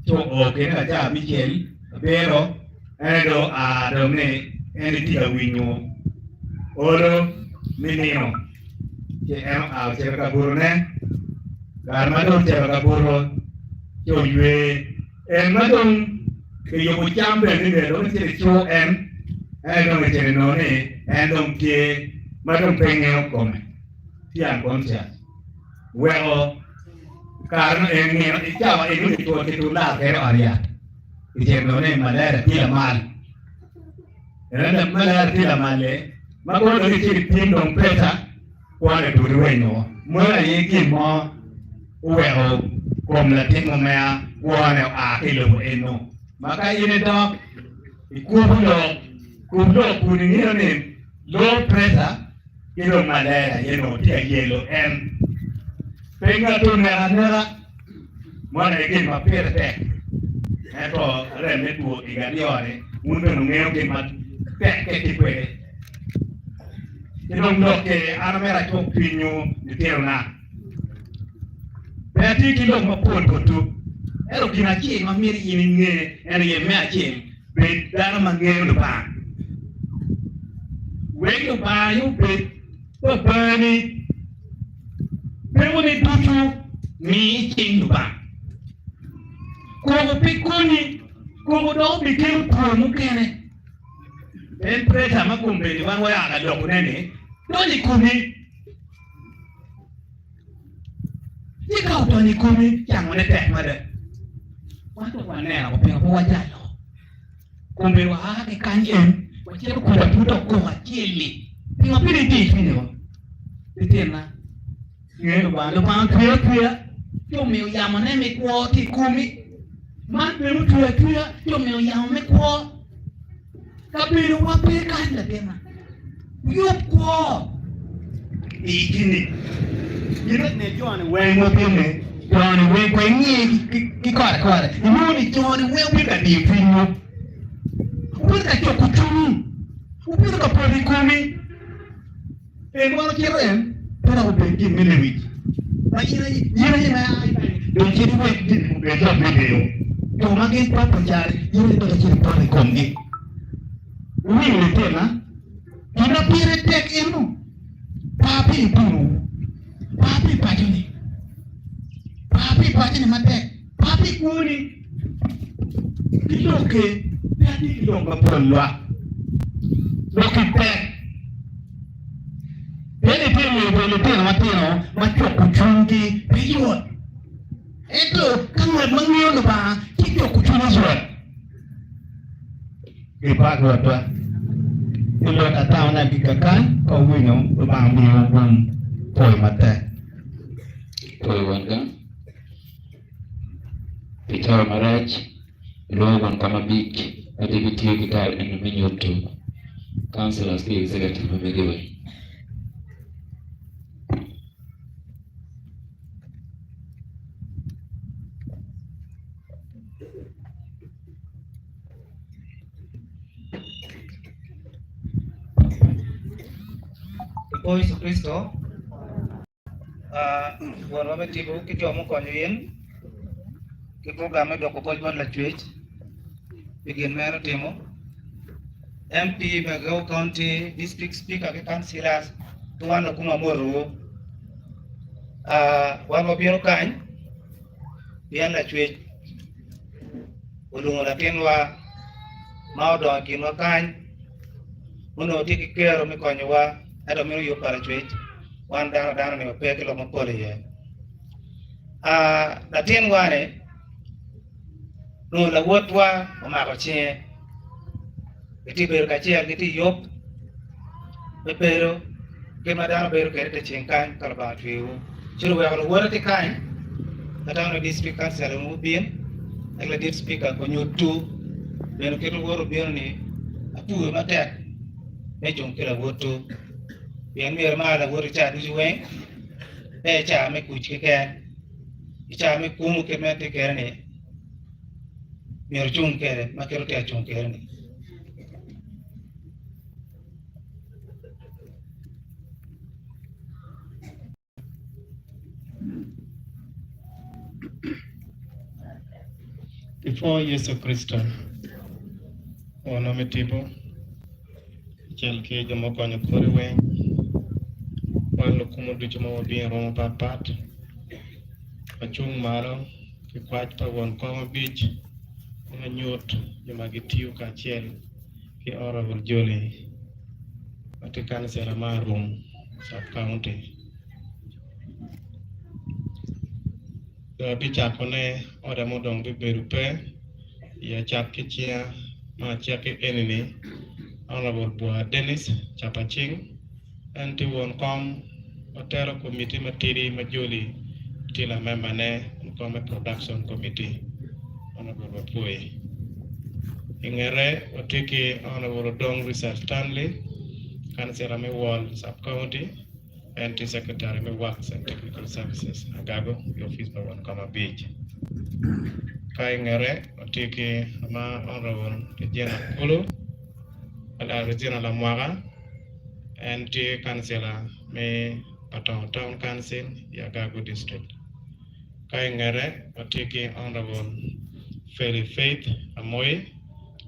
Ci oo kene ka cawa abicel, abiro, en aye dong oa dong ni en etye ka winyo olo me nino. Ci en oa ocito i kabutone. Kare ma dong ocito i kabuto ci oywe. En ma dong kiyubo cam bene ni myero dong ecit ecur en, en dong ecito enongo ni en dong tye ma dong pe ngeyo kome, tye unconscious. Weko kare no en nino i cawa eno ni twon ki tur lar kede ot yat. Ecito enongo ni malaria tye lamal. Ento malaria tye lamal-li ma kono dong ecito ipim dong pesa Kwone pud rwenyo. Meno aye gin mo oweko kom latin mumea kwone oa ki i lobo eno. Ma ka in idok ikubo lok, kub lok kun ingeyo ni low pressure ki dong malaria aye onongo tye ka yelo en. Pe ngat oneko aneka, meno aye gin ma pire tek. Ento rem me two iga aryo-ni, wun bene wungeyo gin ma tekke tye kwede. Ki dong lok-ki, an amito acuk cwinywu litinona. Pe atye ki lok mapol botwu, ento gin acel ma myero in inge en aye, me acel, bed dano ma ngeyo Lubanga. Wek Lubanga aye obed babani. Pekoni ducu mi i cing Lubanga. Koko pe konyi, koko dok obikelo two mukene. En preca ma kombeddi wan waya ka lokone ni donyo i komi. Ci ka odonyo i komi, cangone tek mada. Wan dong waneno ko pingo pe wajalo. Kombeddi wa a ki kany en, wacito kuca pud dok koko acel-li. Pingo pe dong iti cwinyi ko? Litinna, nge Lubanga. Lubanga otweyo atweya ci omiyo yamone me kwo tye i komi. Man bene otweyo atweya ci omiyo yamo me kwo. Kabedowa pe kany latinna. Yub kwo i kini. Gin ne joni weng mutimme. Jo-ni weng kong ingi ki kore kore, inongo ni jo-ni weng obedo ka diyo cwinywu, obedo ka cuko cwinyi, obedo ka poto i komi. En wan ocito en pe dok obed gin me lewic ma in aye in aye ma ia i kany dong cit iwek gin obed lok me deyo. Jo ma gin poto cari in aye dok icit ipoto i komgi. Wuwinyo litema? Gin ma pire tek eno, par pi litinowu, par pi paconi, par pi paconi matek, par pi kwoni. Ki lokki, pe atye ki lok mapol lwak. Lokki tek. Pien itye ngeyo bedo litino matino ma cuko cwinygi pe yot. Ento ka ngat ma ngeyo Lubanga ci cuko cwinye yot. Gipak Rwotwa pi lok atamone agikka kany ka wuwinyo Lubanga omiyowu gum pwoyo matek. Pwoyo wonga pi cawa marac ilwongo won kom abic ma tye gitiyo ki kare eni me nyuto councillors ki executive ma mege weng. I Yecu Kricito, Wonwa me tipo ki jo mukonyo in ki program me dwoko pwoc bot Lacwec pi gin ma en otimo. MP me Ageo County, District Speaker ki Councillors ki wan lukuma wamotowu. Wan wabino kany pien Lacwec olwongo latinwa ma odongo i kinwa kany onongo tye ki kero me konyowa ento meno yub pa Lacwec wan dano dano ni wape ki lok mapol iye. Latinwa ni onongo lawotwa omako cinge gitye bedo kacel gitye i yub me bedo kit ma dano bedo kwede i te ceng kany ka Lubanga ocweyowu. Ci oweko luwote tye kany ka dano me district council onongo gubin wek ladit speaker onyuttu bene kit luwote obino ni atuyo matek me cung ki lawotwu pien myero imar lawoti ca ducu weng pe i ca me kuc keken i ca me kumu kit ma en tye kwede ni myero ocung kwede ma kit otye ka cung kwede ni. Ipwo Yecu Kricito, Wonwa me tipo, kacel ki jo ma okonyo kori weng, wan lukumo ducu ma wabino i rwom mapatpat, wacung malo ki kwac pa Won Kom abic me lanyut jo ma gitiyo kacel ki Honourable Jolly ma tye kancila me Arum Sub County. Dong abicakone oda mo dong bibedo pe i acak ki cinga ma acakki eni-ni, Honourable Bwa Dennis Capacing. En tye won kom ma telo komiti matidi ma Joli tye lamembane, won kom me Production Committee. Honourable wapwoyi. I ngete watye ki Honourable Odong Richard Stanley, kancila me Wall Sub County. En tye Secretary me Works and Technical Services, Agago, i opic pa won kom abic. Ka i ngete watye ki ama Honourable Regina Kulu, Regina Lamwaka, en tye kancila me Patongo Town Council i Agago District. Ka i ngete watye ki Honourable Feli Faith Amoyi,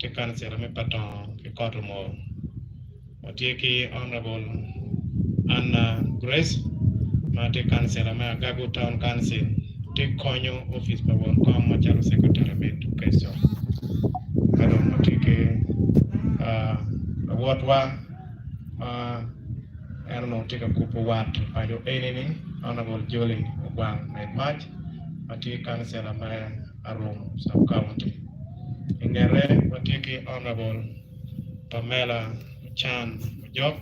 tye kancila me Patongo ki Kotomor. Watye ki Honourable Anna Grace ma tye kancila me Agago Town Council tye konyo opic pa won kom macalo Secretary me Education. Ka dong watye ki lawotwa ma en onongo tye ka kubo wat i paco eni-ni Honourable Jolly Ogwang Med Mac ma tye kancila me Arum Sub County. I ngete watye ki Honourable Pamela Chan Ojok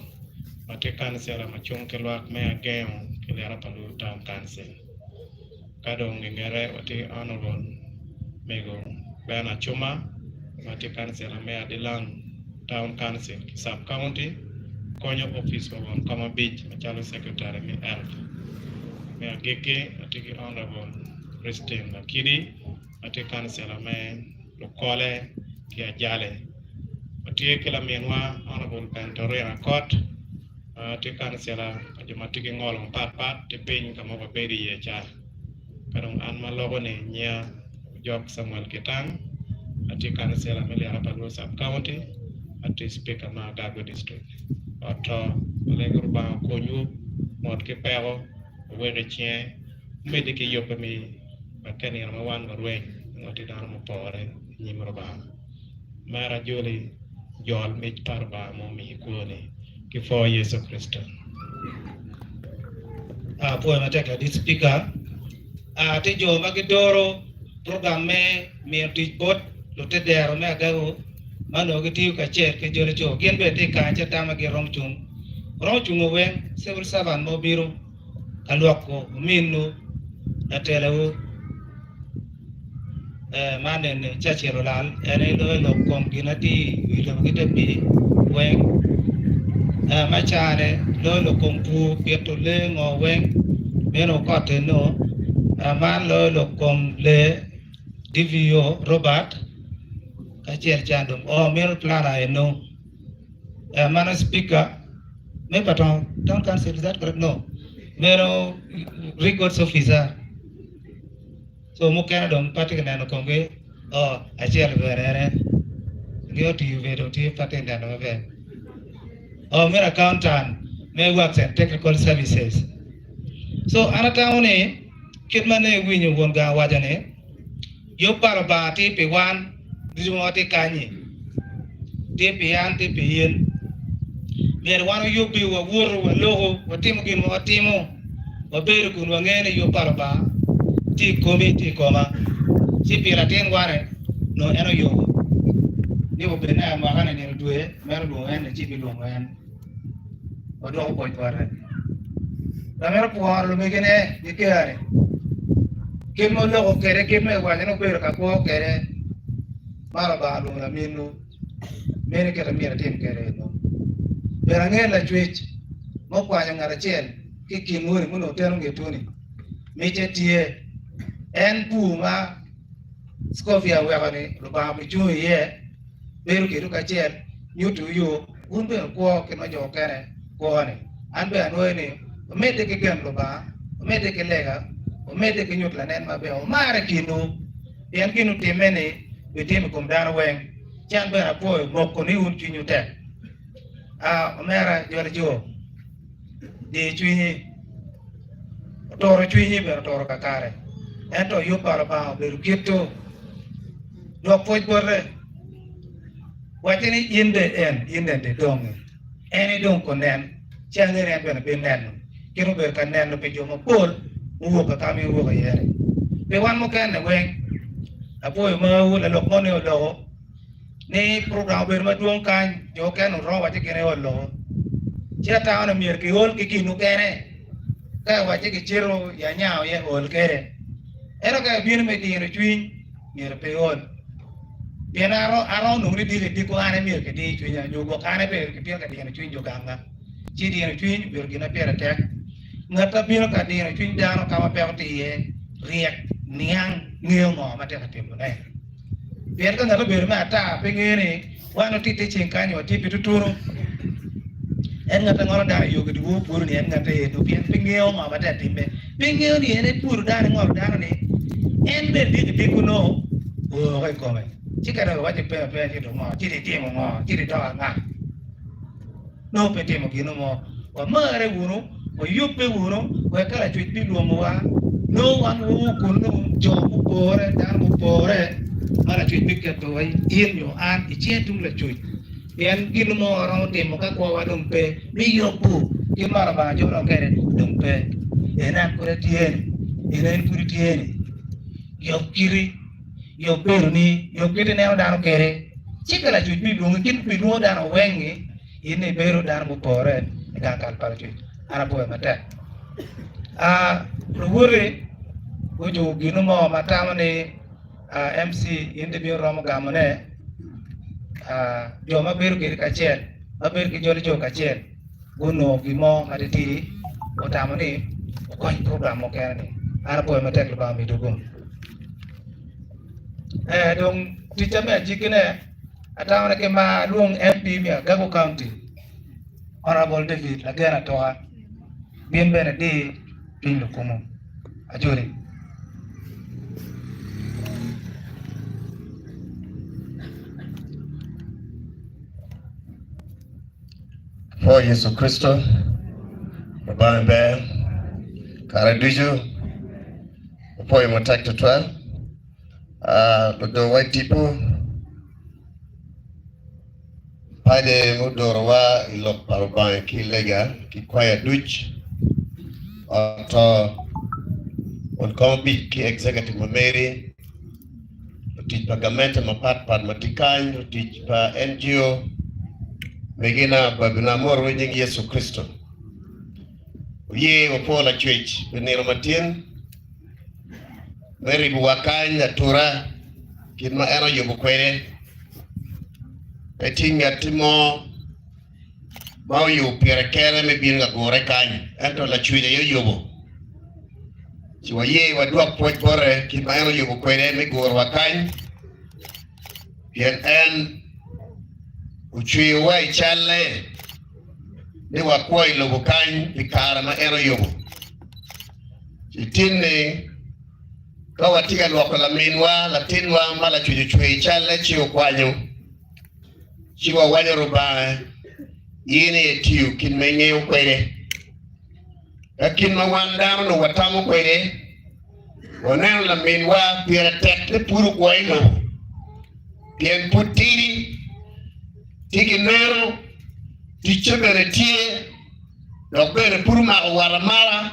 ma tye kancila ma cung ki lwak me Agengo ki Lira pa Luo Town Council. Ka dong i ngete watye ki Honourable Mego Ben Acuma ma tye kancila me Adilang Town Council ki Sub County konyo opic pa won kom abic macalo Secretary me Health. Me agikki watye ki Honourable. Christine Akidi ma tye kancila me Lukole ki Ajale. Watye ki laminwa Honourable Bentorina Akot ma tye kancila pa jo ma tye ki ngolo mapat pat tye piny ka ma wabedo iye ca. Ka dong an ma loko ni nyinga Ojok Samuel Kitang atye kancila me Lyara pa Luo Sub County atye Speaker ma Agago District. Ot to alego Rubanga okonywu mot ki peko owek i cinge omedde ki yubbe mi wek ka nino ma wan warweny nongo watye dano mupore i nyim Rubanga. Mera joli jol mic pa Rubanga ma omiyi kwoni ki pwo Yecu Kricito. Apwoyo matek ladit Speaker. Tye jo ma gidoro program me miyo tic bot lutedero me Agago ma onongo gitiyo kacel ki Joli Co. Gin bene tye kany ci atama gin romo cung. Romo cungo weng civil servant ma obino ka lwoko ominwu latelawu. Man eni Churchill olal en aye loyo lok kom gin atir i wi lobo ki te pii weng ma cane loyo lok kom pur pito lee ngo weng meno okot eno man loyo lok kom lee DVO Robert kacel can dong oo meno planner eno mano speaker me pa town council is that correct no meno records officer. Co mukene dong pe atye ka neno komgi oh acel bene ene nge otiyo bene dong tye pe atye ka neno maber oh meno accountant me works and technical services so an atamo ni kit ma ne iwinyo won gang owaco ni yub pa Lubanga tye pi wan ducu ma watye kanyi tye pi an tye pi in myero wan oyubbi wawoto waloko watimo gin ma watimo. Wabedo kun wangeyo ni yub pa Lubanga tye i komi, tye i koma. Ci pi latin wane, nongo en oyubo ni obed naka mwaka-ni nino dwe meno lwongo en ni ci bilwongo en. Wadwoko pwoc bote. Lamito pworo lumegine ki kerani. Kit ma oloko kwede, kit ma iwaco ni wubedo ka kwo kwede, ma Lubanga olwongo laminwu. Meno kit ma myero itim kwede eno. Bene angeyo Lacwec ma okwanyo ngat acel ki i kin woni ma onongo teno nge twoni. Micce tye. En bur ma Scovia oweko-ni Lubanga obicung iye, bedo kedwu kacel, nyutowu yo, wun bene wukwo kit ma jo mukene kwo-ni. An bene anwoyo ni, wumedde ki geno Lubanga, wumedde ki lega, wumedde ki nyuto lanen maber, wumarre i kinwu. Pien gin otimme-ni bitimo i kom dano weng, ci an bene apwoyo moko ni wun cwinywu tek. A Omera joli jo, di cwinyi, oturo cwinyi bene oturo kakare, ento yub pa Lubanga obedo kit-tu. Dwok pwoc bote, wacce ni in de en, in de idongi. En idong konen, ci angeyo ni en bene bineno. Kit obedo ka neno pi jo mapol muwok ka ka ma iwok iye-ni. Pi wan mukene weng, apwoyo mawu lalok moni oloko ni program obedo madwong kany, jo okene oromo wacci gin aye oloko. Ci atamo ni myero kiol ki gin mukene ka iwacci kicito i anyango iye ol kwede. Ento ka ibino me dino cwiny, myero pe iol. Pien aromo nongo ni diki diko an aye myero kidi cwinya nyo gwok an aye myero kibin ka dino cwiny jo ganga. Ci dino cwiny obedo gin ma pire tek. Ngat ma bino ka dino cwiny dano ka ma peko tye iye ryek, niang, ngeyo ngo ma tye ka timone. Pien ka ngat obedo me ata pe ngeyo ni wan watye i te ceng kany watye pi tutunu. En ngat ma ngolo dano i yo ki dyewor pwodo ni en ngat eno pien pe ngeyo ngo ma tye ka timme. Pe ngeyo ni en epwodo dano engolo dano ni en bene diki diko nongo oo i kome. Ci ka dong iwaco pe apeya ci dong ngo ci dong itimo ngo ci dong idoko anga? Nongo pe itimo gin mo. Wamare wunu, wayubbe wunu wek ka Lacwec bilwongowa, nongo wan wao kunnu jo mupore, dano mupore ma Lacwec biketowa in nyo an i cinge tung lacuc. Pien gin mo waromo timo ka kwowa dong pe me yubo kit ma Lubanga jolowa kwede dong pe. En an pud atye-ni, en in pud itye-ni. Yub kiti, yub bedoni, yub kit ineno dano kwede. Ci ka lacuc bilwongi, kit ma bilwongo dano weng-ngi, in ibedo dano mupore i gang kal pa lacuc. An apwoyo matek. A Luwoti gujuko gin mo ma atamo ni MC in dong ibino romo gamo ne jo ma bedo kwedi kacel ma bedo ki joli jo kacel gunongo gin mo matitidi otamo ni okony program mukene ni an apwoyo matek Lubanga omi dwogo. Ee, dong ticca me ajikkine, atamo ni ki mar alwong MP me Agago County, Honourable David Lagen Atoka, bin bene di piny lukumu. Ajoli. Pwo Yecu Kricito, Lubanga ber kare ducu. Wapwoyo matek tutwal. Ludongwa i tipo pade mudorowa i lok pa Lubanga ki lega ki kwaya duc oto won kom abic ki executive ma meri lutic pa gamente mapat pat ma tye kany lutic pa NGO megina babina amorowu i nying Yecu Kricito. Wuye wapwo Lacwec pi nino matin me ribowa kany atura kit ma en oyubo kwede. Pe tye ngatti mo ma oyubo pire kene me bino ka gure kany, ento Lacwec aye oyubo. Ci waye wadwok pwoc bote kit ma en oyubo kwede me gurowa kany, pien en ocweyowa i calle. ni wakwo i lobo kany pi kare ma en oyubo. Ci tin-ni, ka watye ka lwoko laminwa, latinwa ma Lacwec ocweyo i calle ci okwanyo, ci wawaco Rubanga, in aye itiyo kit ma ingeyo kwede. Ka kit ma wan dano onongo watamo kwede, waneno laminwa pire tek ni pud okwo i lobo pien pud tidi. Tye ki neno, ticce bene tye, dok bene pud omako wat amara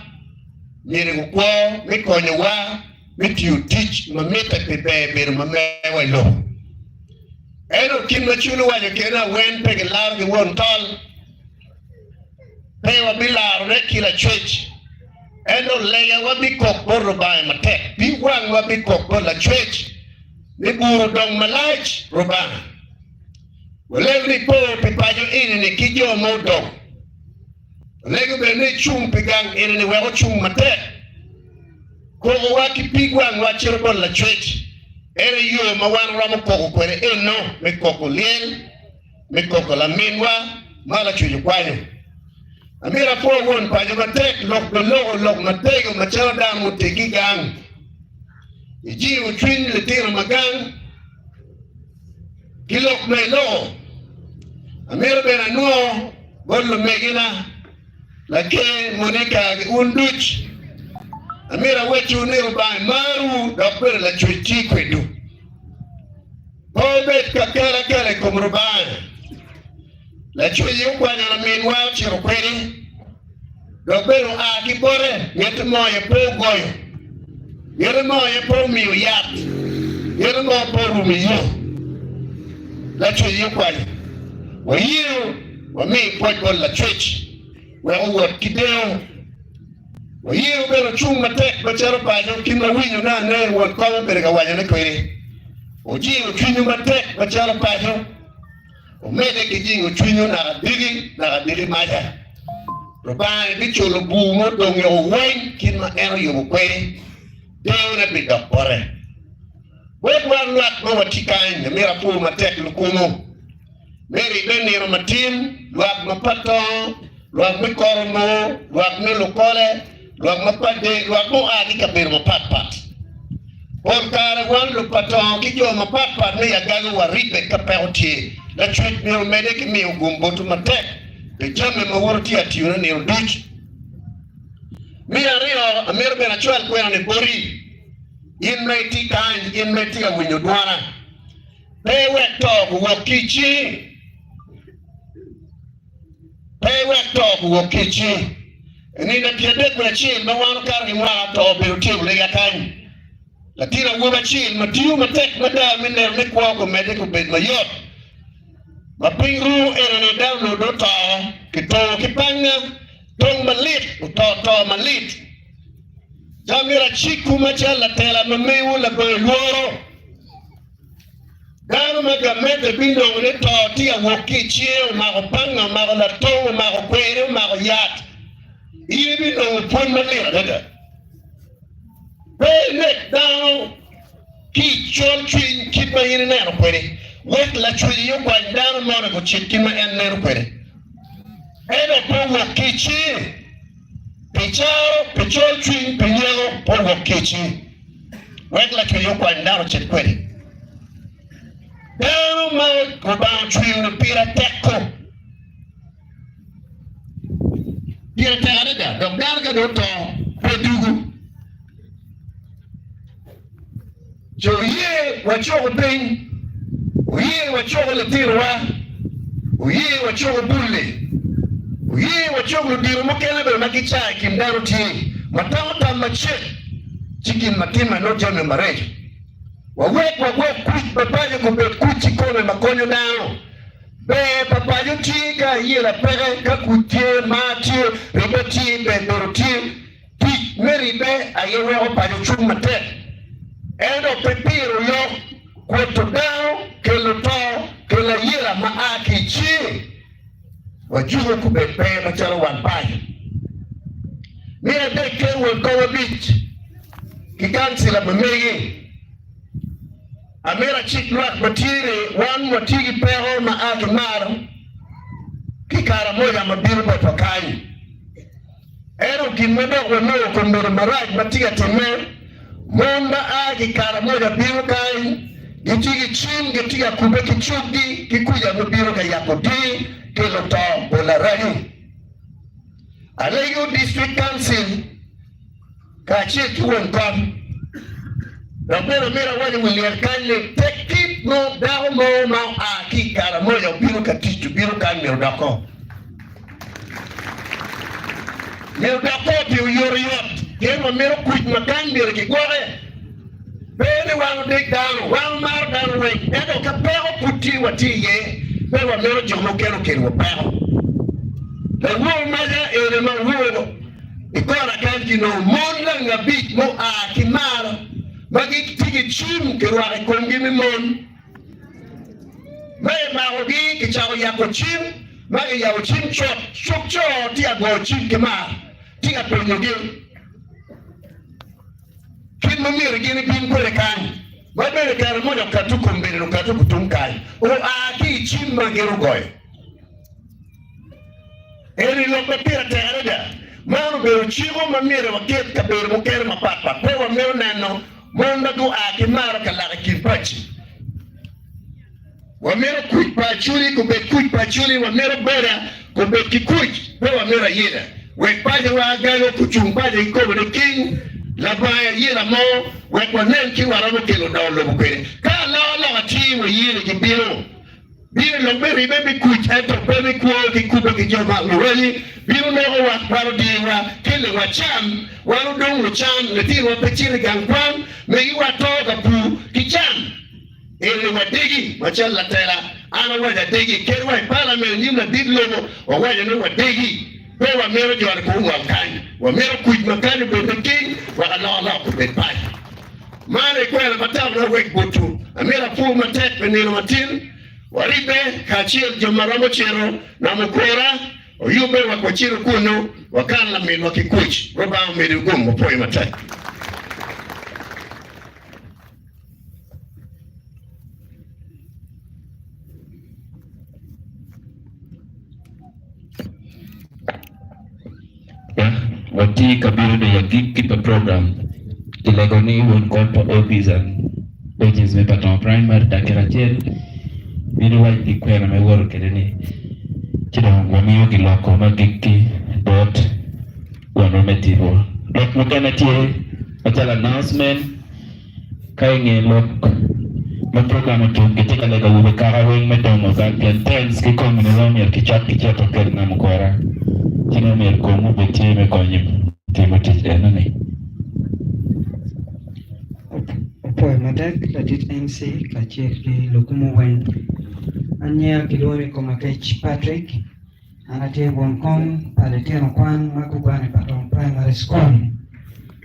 myero gukwo me konyowa me tiyo tic ma mitte pi ber bedo ma mewa i lobo. Ento kit ma Cul owaco kene awen pe gilaro ki won tol, pe wabilarone ki lacwec, ento legawa bikok bot Lubanga matek, pig wangwa bikok bot lacwec ni bur odong malac Rubanga. Walego ni ipo pi paco eni-ni ki jo ma odong. Walego bene ni icung pi gang eni-ni wek ocung matek. Kokowa ki pig wangwa cito bot Lacwec. En aye yo ma wan waromo koko kwede eno me koko lyel, me koko laminwa ma Lacwec okwanyo. Amyero apwo won paco matek lok dong loko lok matego macalo dano muteggi i gang. Ijingo cwiny litino ma gang. Ki lok ma iloko, amito bene anwo bot lumegina, Laker, Monica, ki wun duc. Amito awecciwu ni Rubanga marowu dok bene Lacwec tye kwedwu. Pe wubed ka kelo akela i kom Rubanga. Lacwec okwanyo laminwa ocito kwede, dok bene oa ki bote, ngete mo aye pe ogoyo, ngete mo aye pe omiyo yat, ngete mo pe orumo i yo. Lacwec okwanyo. Wayeo wami pwoc bot Lacwec wek owot ki deyo. Wayeo bene ocung matek macalo paco kit ma winyo ne ane won kom obedo ka wacone kwede. Ojingo cwinywu matek macalo paco. Wumedde ki jingo cwinywu naka diki, naka diki maca. Lubanga biculo bur ma odong-nge weng kit ma en oyubo kwede, deyone bidok bote. Bot wan lwak ma watye kany, amito apwo matek lukumu me ribbe nino matin, lwak ma patongo, lwak me Koromo, lwak me Lukole, Lwak ma padde, lwak mua ki i kabedo mapatpat. Pol kare wan lupatongo ki jo mapatpat me i agago waribbe ka peko tye. Lacwec myero omedde ki miyo gum botwu matek pi jami ma wun wutye ka tiyone nino duc. Me aryo, amito bene acwal kwena-ni boti, in ma itye kany, in ma itye ka winyo dwana. Pe iwek to guwok ki i cingi. Pe iwek to guwok ki i cingi. I nino pyerdek wiye acel ma wan okato ki mwaka, to obedo tye olega kany. Latin awobi acel ma tiyo matek mada me neno ni kwo gumedde ki obed mayot. Ma piny ru enoni dano onongo dong oto, kitongo ki panga, tong malit, oto to malit. Ca myero acikwu macalo latela ma mewu labongo lworo. Dano ma gamente binongo ni to tye ka wok ki i cinge, omako panga, omako latong, omako kweri, omako yat, in ibinongo pwony malit adada. Pe inek dano ki i col cwiny. ma in ineno kwede. Wek Lacwec aye okwany dano moni gucit kit ma en neno kwede. Ento pe owok ki i cinge. Pi caro, pi colcwiny, pi nyeko, pe owok ki i cinge. Wek Lacwec okwany dano ocit kwede. Dano ma Lubanga ocweyo-ni pire tek-ko. Pire tek adada, dok dano ka dong oto pe dugo. Jo oye wacuko piny, oye wacuko litinowa, oye wacuko bulli, oye wacuko ludito mukene bene ma gica i kin dano tye ma tamo tam macek ci gin ma timme nongo jami mareco. Wawek wagwok kuc pa paco gubed kuc kikome ma konyo dano. Ber pa paco tye ka ayela peke, ka kuc tye, mar tye, ribbe tye, ber bedo tye. Tic me ribbe aye weko paco cung matek. Ento pe piro yok, kwoto dano, kelo to, kelo ayela ma a ki i cinge. Wajuko kubed pe macalo wan paco. Me adekke, won kom abic ki kancila ma megi. Amito acik lwak ma tye ni wan watye ki peko ma a ki malo ki Karamoja ma bino botwa kany. Ento gin ma dok wanongo kom bedo marac ma tye ka timme, mon ma a ki Karamoja bino kany, gitye ki cim, gitye ka kubbe ki coggi ki kuca ma bino ka yako dini, kelo to bot Laraco. Alego District Council. kacel ki won kom. Dok bene amito awac i wi lyel kany ni, tek kit nongo dako mo ma oa ki i Karamoja obino ka tic obino kany myero odok ko. Myero odok ko pi oyotoyot, pien wamito kuc ma kany myero kigwoke. Pe ni wan odek dano, wan wamaro dano weng, ento ka peko pud tye watye iye, pe wamito jo mukene okelwa peko. Lawor maca ene ma owuo. I kora kany kinongo mon langabic mua ki malo ma gitye ki cim kirwako i komgi me mon. Ma imakogi kicako yako cim, ma kiyabo cim cut, cuk co tye ka goyo cim ki mar tye ka penyogi kit ma myero gin ebin kwede kany. Ma bene kare moni okato kombeddi okato kutung kany oa ki i cim ma gin ogoyo. Eni lok ma pire tek adada. Man obedo ciko ma myero waket kabedo mukene mapatpat. Pe wamito neno mon ma gua ki malo ka lak i kin paci. Wamito kuc pa Acholi kubed kuc pa Acholi, wamito boda kubed ki kuc, pe wamito ayela. Wek pacowa agago kucung paco kikopo ni king labongo ayela mo wek wanen ki waromo kelo dongo lobo kwede. Ka alokaloka tye waye ni gibino. Bino i lok me ribbe me kuc ento pe me kwo ki kubbe ki jo ma luremi. Bino loko wa, kwalo dyewa, kelliwa can. Wan odong lucan, litinowa pe cito i gang kwan, megiwa to ka pur ki can. Eni wadegi macalo latela. An awaco adegi, kadi wa i palament i nyim ladit lobo, wawaco ni wadegi. Pe wamito joni kong ongol kany. Wamito kuc ma kany obed niking wek alokaloka obed paco. Man aye kwena ma tamona wek botwu. Amito apwor matek pi nino matin. Waribbe kacel jo ma romo cito namo kora oyubbe wek wacito kunnu wakan laminwa ki kuc. Rubanga omediwu gum. Wapwoyo matek. Watye ka bino i agikki pa program. Kilego ni won kom pa OPs and Pages me Patong Primary dakika acel bino waco pi kwena ma iwoto kwede ni ci dong wamiyo giloko me agikki bot wonwa me tipo. Lok mukene tye macalo announcement. Ka i nge lok ma program otum, kitye ka lego awobe kaka weng me dongo gang pien tents ki komine weng myero kicok ki cito ked namo kora ci nongo myero komwu obed tye me konyo timo tic enoni. Opwoyo matek ladit MC kacel ki lukumu weng. An nyinga kilwongo ni Komakec Patrick. An atye won kom pa litino kwan ma gukwano i Patong Primary School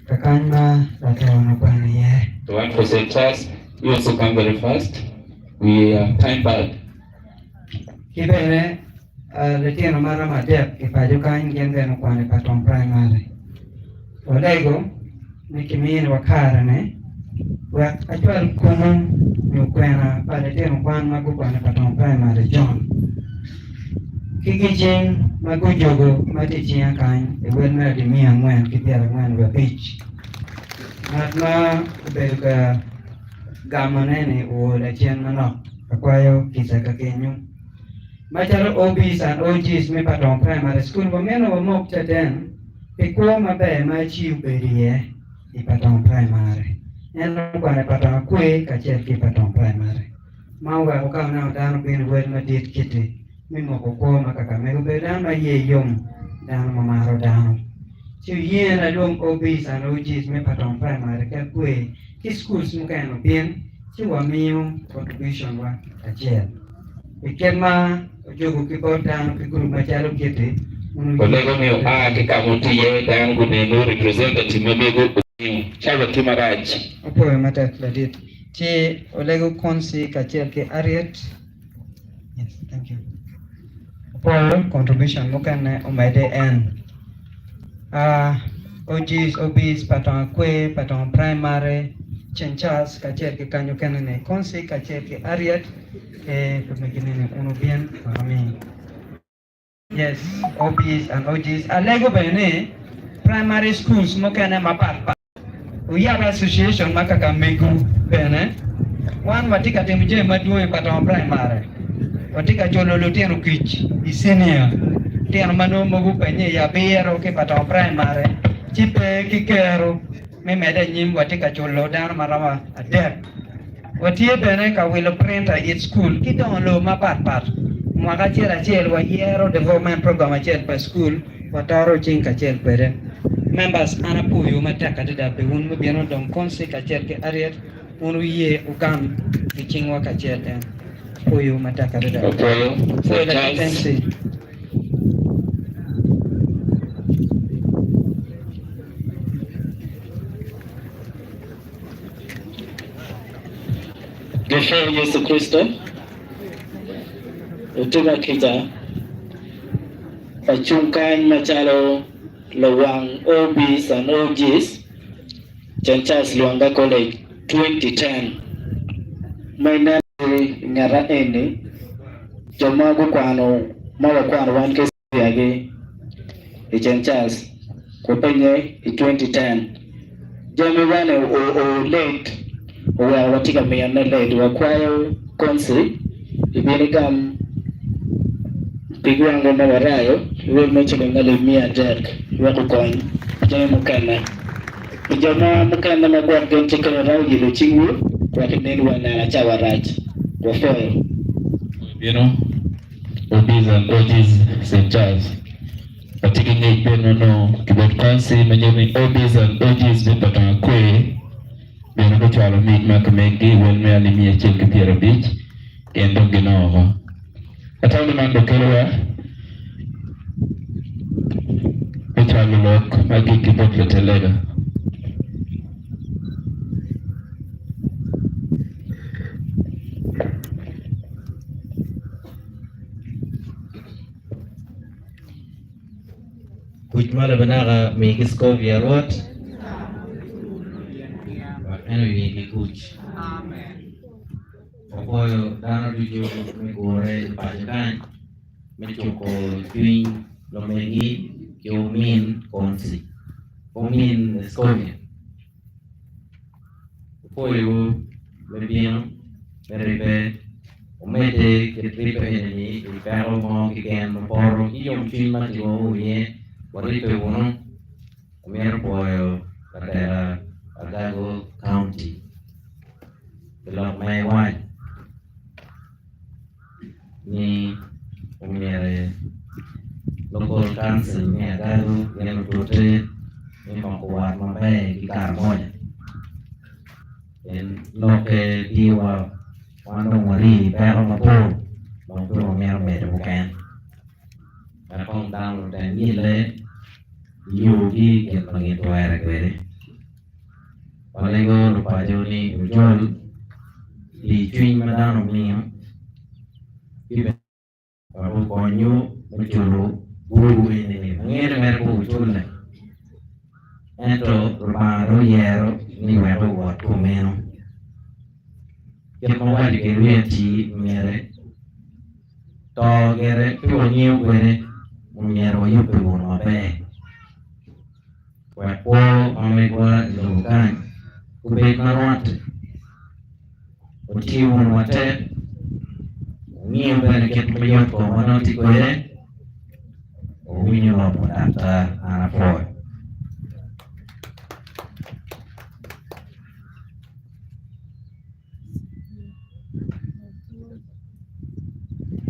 kakany ma lato-ni okwano iye. The one for St. Charles, you also come very fast. We are time bad. Ki bene litino ma romo adek i paco kany gin bene okwano i Patong Primary. Walego ni kiminiwa kare-ni. Wek acwal kumu nyo kwena pa litino kwan ma gukwano i Patong Primary John ki gicing ma gujogo ma tye i cinga kany i wel me alip 445. Ngat ma obedo ka gamone-ni oo lacen manok. Akwayo kica ka kenyo. Macalo OBs and OGs me Patong Primary School wamito wamok caden pi kwo maber ma Aci obedo iye i Patong Primary. En okwano i Patong Akwe kacel ki i Patong Primary ma oweko ka oneno dano bino i wel madit kiti me moko kwo ma kaka mege obedo dano ma iye yom, dano ma maro dano. Ci oye lalwong OBs and OGs me Patong Primary ki Akwe ki schools mukene obin ci wamiyo contribution wa kacel. I kit ma ojogo ki bot dano ki gurup macalo kiti, onongo Olego ni oa ki ka ma otye iye dano gunenu representative ma mego otingo cawa tye marac. Apwoyo matek ladit. Ci olego Konsi kacel ki Harriet. Yes, thank you. Apwoyo contribution mukene omedde en. Ah, OGs, OBs, Patong Akwe, Patong Primary, St. Charles kacel ki kanyo kene ni Konsi kacel ki Harriet ki lumegine ni un wubin wami. Yes, OBs and OGs. Alego bene ni primary schools mukene mapat pat Wuyab association ma kaka mego bene. Wan watye ka timo jami madwong i Patong Primary. Watye ka culo lutino kic i senior, lutino ma nongo mogo openye i abiro ki i Patong Primary ci pe ki kero me medde anyim watye ka culo dano ma romo adek. Watye bene ka wilo printer it cukul ki dongo lobo mapat pat. Mwaka acel acel wayero development program acel pa cukul watoro cing kacel kwede. Members an apwoyo matek adada pi wun mubino dong Konsi kacel ki Harriet wun wuye wugam ki cingwa kacel en. Apwoyo matek adada. Apwoyo Apwoyo Sir latit Charles. MC. Gipwoyo Yecu Kricito, otima kica acung kany macalo luwang OBs and OGs, St. Charles Lwanga College 2010 ma ineno i ngeta eni jo ma gukwano ma wakwano wan ki Yagi i St. Charles wapenye i 2010. Jami wane oo late oweko watye ka miyone late wakwayo konsi ibin igam pig wangwa ma warayo iwek me ciling alip 300 wek okony jami mukene. Pi jo ma mukene ma gwok gin tye kene romo yilo cingwu wek inen wa nena cawa rac. Wapwoyo. Bino. OBs and OGs St. Charles watye ki ngec bene onongo ki bot Konsi ma nyuto ni OBs and OGs me Patong Akwer bene gucwalo mic ma kimeggi i wel me alip 150 gin dong ginongo woko. Atamo ni man dong kelowa me cwalo lok ma agikki bot latel lega. Kuc ma Labanaka mi ki Scovia Rwot wek en oye ki kuc. Wapwoyo dano ducu me gure i paco kany me cuko cwiny lumegi ki omin Konsi, omin Scovia. Wapwoyowu me bino me ribbe, wumedde kit ribbe eni-ni i peko mo keken ma poto ki yomcwiny ma kilwongowu iye. Waribbe wunu. Wamito pwoyo latela Agago County pi lok ma iwaco ni omyero Local Council me Agago gin otute me moko wat maber ki Karamoja pien lokke diyowa wan dong warii i peko mapol dong pe wamito medo mukene wek kong dano otem yelle i yogi gin ma gin twere kwede. Walego lupaco ni wujol pi cwiny ma dano omiyo ki bene wek okonywu me culo bur eni-ni. Angeyo ni mere pe wuculle, ento Lubanga dong oyero ni. ni wek owot kumeno. Kit ma waco kwede wiye atir myere to gire pe wanyiu kwede omyero wayubbe wunu maber wek kwo ma megwa i lobo kany obed ma rwatte. Wati wunu matek, wungiu bene kit ma yot komwa nongo tye kwede, wuwinyo lok pa daktar an apwoyo.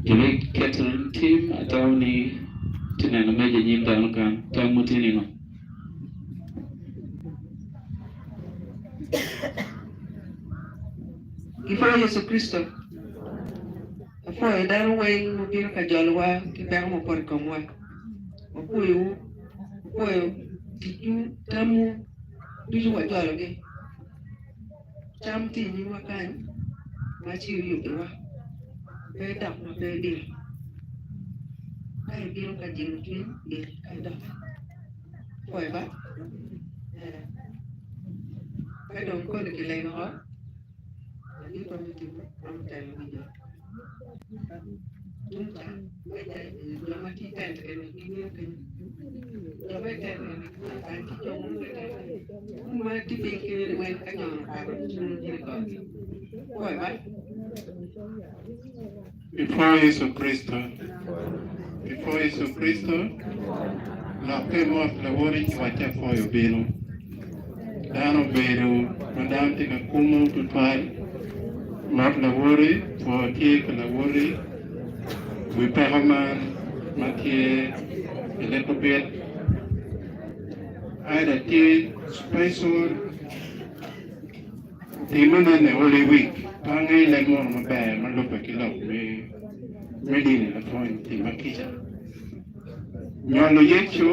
Jami catering team atamo ni tye neno meja i nyim dano kany tamwu tye ningo? Gipwoyo Yecu Kricito. Apwoyo dano weng mubino ka jolowa ki peko ma opoto i komwa. Wapwoyowu, wapwoyo ticwu, tamwu ducu wajologi. Cam tye i nyimwa kany ma ci oyubbiwa pe dok ma pe lit. Ka ibino ka jingo cwiny lit ka idok ipwoyo ba ka dong koni kilego oko ladit romo timo romo telo wi jo tung ca jo ma tye i tent eni gibino kenyo jo ma i tent eni gibino kany ki jo mogo ma i tent eni un ma tye piny kenyo ni weng ka nyono okato ci wun wubino i got Pwoyo ba. Ipwoyo Yecu Kricito. Ipwoyo Yecu Kricito. Lokke mot lawoti ci wacce apwoyo obino. Dano obedo ma dano tye ka kumo tutwal. Mot lawoti, pwo tye ki lawoti wi peko man ma tye i little bit. Either tye special Timme nen i Holy Week pe angeyo leb munu maber ma lubbe ki lok me dini lapwony timma kica. Nywalo Yecu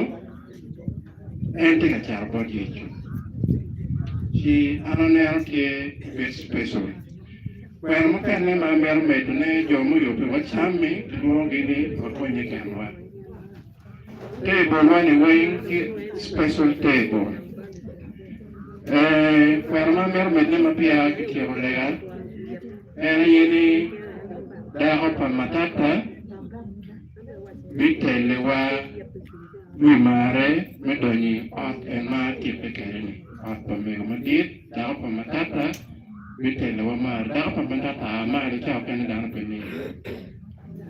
en tye ka cito bot Yecu ci an aneno tye a bit special. Kwena mukene ma amito medo ne jo muyubbe wa cam-mi kilwongogi ni wakonye kenwa. Table wa ni weng tye special table. Eh, kwena ma amito medone ma peya kityeko lega en aye ni dako pa Matata bitelewa wi mare me donyo i ot en ma atite kwede-ni, ot pa mego madit. Dako pa Matata bitelewa mare. Dako pa Matata a malo ca okene dano pe ngeyo.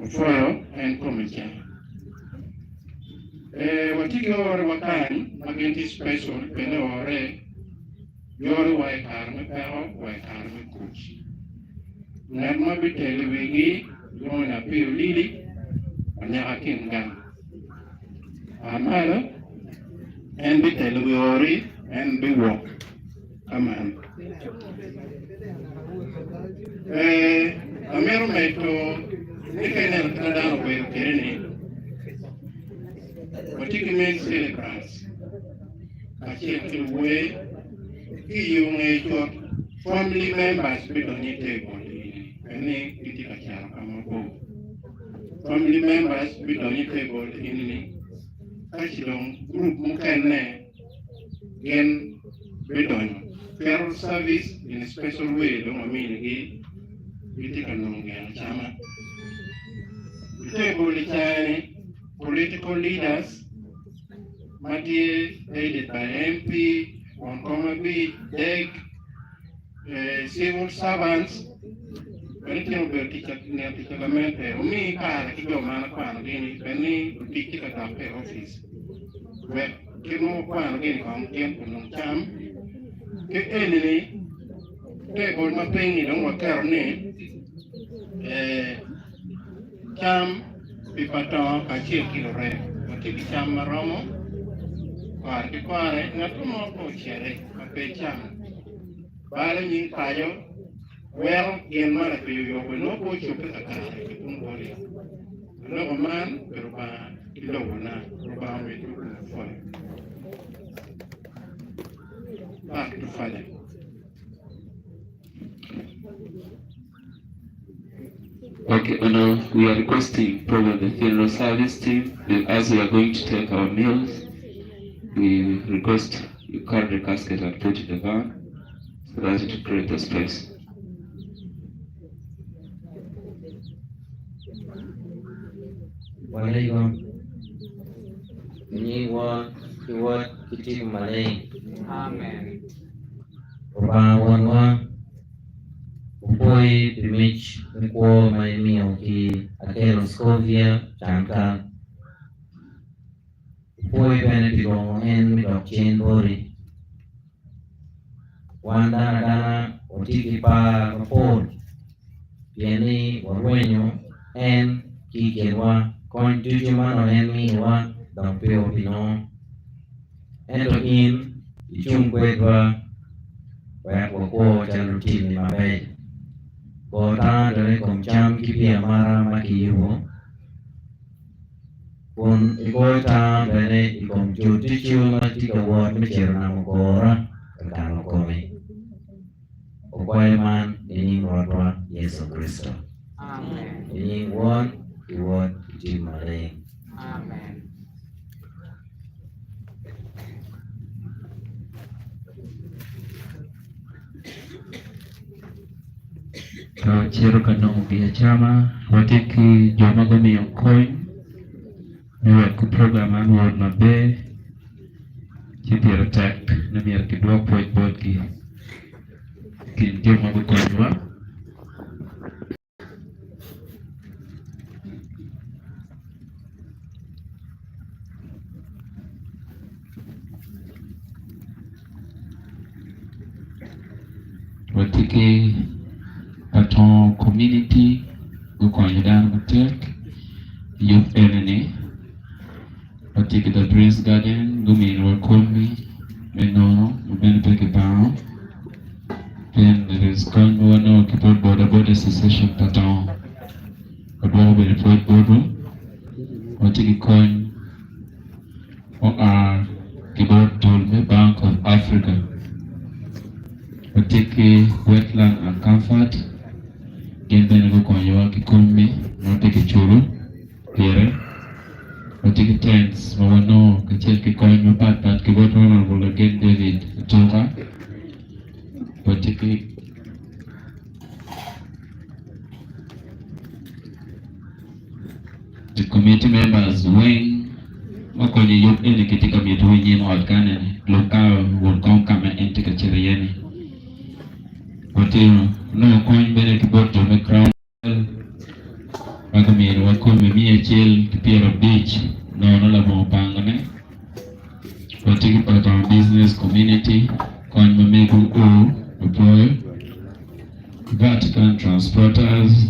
Opwoyo en kome ca. Ee, watye ki orewa kany ma gin tye special bene ore yorowa i kare me peko wa i kare me kuc. Ngat ma bitelo i wigi lwongo ni Apiyo Lili anyaka kin gang. A malo, en bitelo wi ori, en biwok ka man. Ee, amito medo ni ka ineno kit ma dano obedo kwede-ni, watye ki main celebrants kacel ki luwer ki i yo nge cut family members bidonyo i table eni pien ni gitye ka cito ka mabor. Family members bidonyo i table eni ka ci dong group mukene gin bidonyo funeral service in a special way dong waminigi gitye ka nongo gin acama. I table i cani political leaders ma tye headed by MP, won kom abic, deg, civil servants bene tye obedo tic nino tic pa gamente omi kare ki jo man akwanogi ni bed ni lutic tye ka dok ki i opic wek kit ma wakwanogi ni kong gin onong cam ki eni ni table ma piny-nyi dong waketo ni cam pi pa tongo kacel ki lurem watye ki cam ma romo kore ki kore ngat mo pe ociti ma pe ecamo balo nying paco weko gin ma lapic oyubo nongo pe ocobbe kakare ki tung boti. Aloko man pi Lubanga ki lobona, Lubanga omedwu kun wupwoyo. Back to Father. Okay, ono we are requesting probably the funeral service team as we are going to take our meals, we request you carry the casket and put in the van. Right to create the space. Walego i nying Won ki Wod ki Tipo Maleng. Amen. Lubanga Wonwa, wapwoyi pi mic me kwo ma imiyo ki Akelo Scovia Cankan. Wapwoyi bene pi lwongo en me dok cen boti. Wan dano adana watye ki par mapol pien ni warwenyo en ki i kinwa. Kony ducu ma onongo en miyowa dok pe wabinongo. Ento in icung kwedwa wek wakwo calo lutinni mabeco. Go tanga dong i kom cam ki pii amata ma kiyubo. Kun igoyo tanga bene i kom jo ducu ma tye ka wot me cito namo gora ka kano komi. Wakwayo man i nying Rwotwa Yecu Kricito. I nying Won ki Wod ki Cwiny Maleng. Ka wacito ka nongo gin acama, watye ki jo ma gumiyo kony me wek program man owot maber ci pire tek ni myero kidwok pwoc botgi i kin jo ma gukonyowa. Watye ki Patongo community gukonyo dano matek i yub eni-ni. Watye ki The Prince Garden guminiwa komi me nono ma bene pe kibango pien there is kony ma wanongo ki bot boda boda association Patongo wadwoko bene pwoc botwu. Watye ki kony mua ki bot dul me Bank of Africa. Watye ki Wetland and Comfort gin bene gukonyowa ki komi ma pe kiculo pire. Watye ki tents ma wanongo kacel ki kony mapat pat ki bot Honourable Lagen David Atuka. Watye ki The committee members weng ma okonyo i yub eni gitye ka mito i nyim ot kan eni lub ka won kom ka ma en tye ka cito iye ni. Watye nongo kony bene ki bot jo me Crown ma guminiwa komi 150 nono labongo pangone. Watye ki Patong Business Community kony ma mego oo opwoyo. Vatican Transporters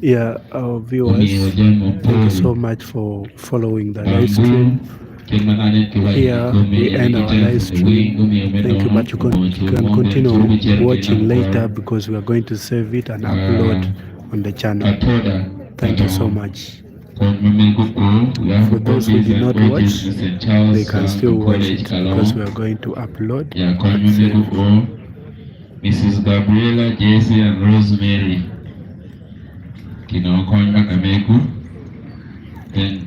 Yeah, our viewers, omiyo jami thank you mapol. so much for following the live Bamboo stream. kit ma nongo kiwaco Here i kome we eni end our gitero live the wing stream. gumiyo me Thank you, nono but you labongo can, cul can mo bene continue cul bicito ki watching nam later kore. because we are going to save it and upload on the channel. Katoda Thank you so Katongo much. kony ma mego o For Yahoo those who Hobbies did and not Orgies watch, me St. they Charles can Town still watch College it because Kalongo we are going to upload ya kony and ma save mego it. o Mrs. Gabriela, Jesse and Rosemary kinongo kony ma ka mego then.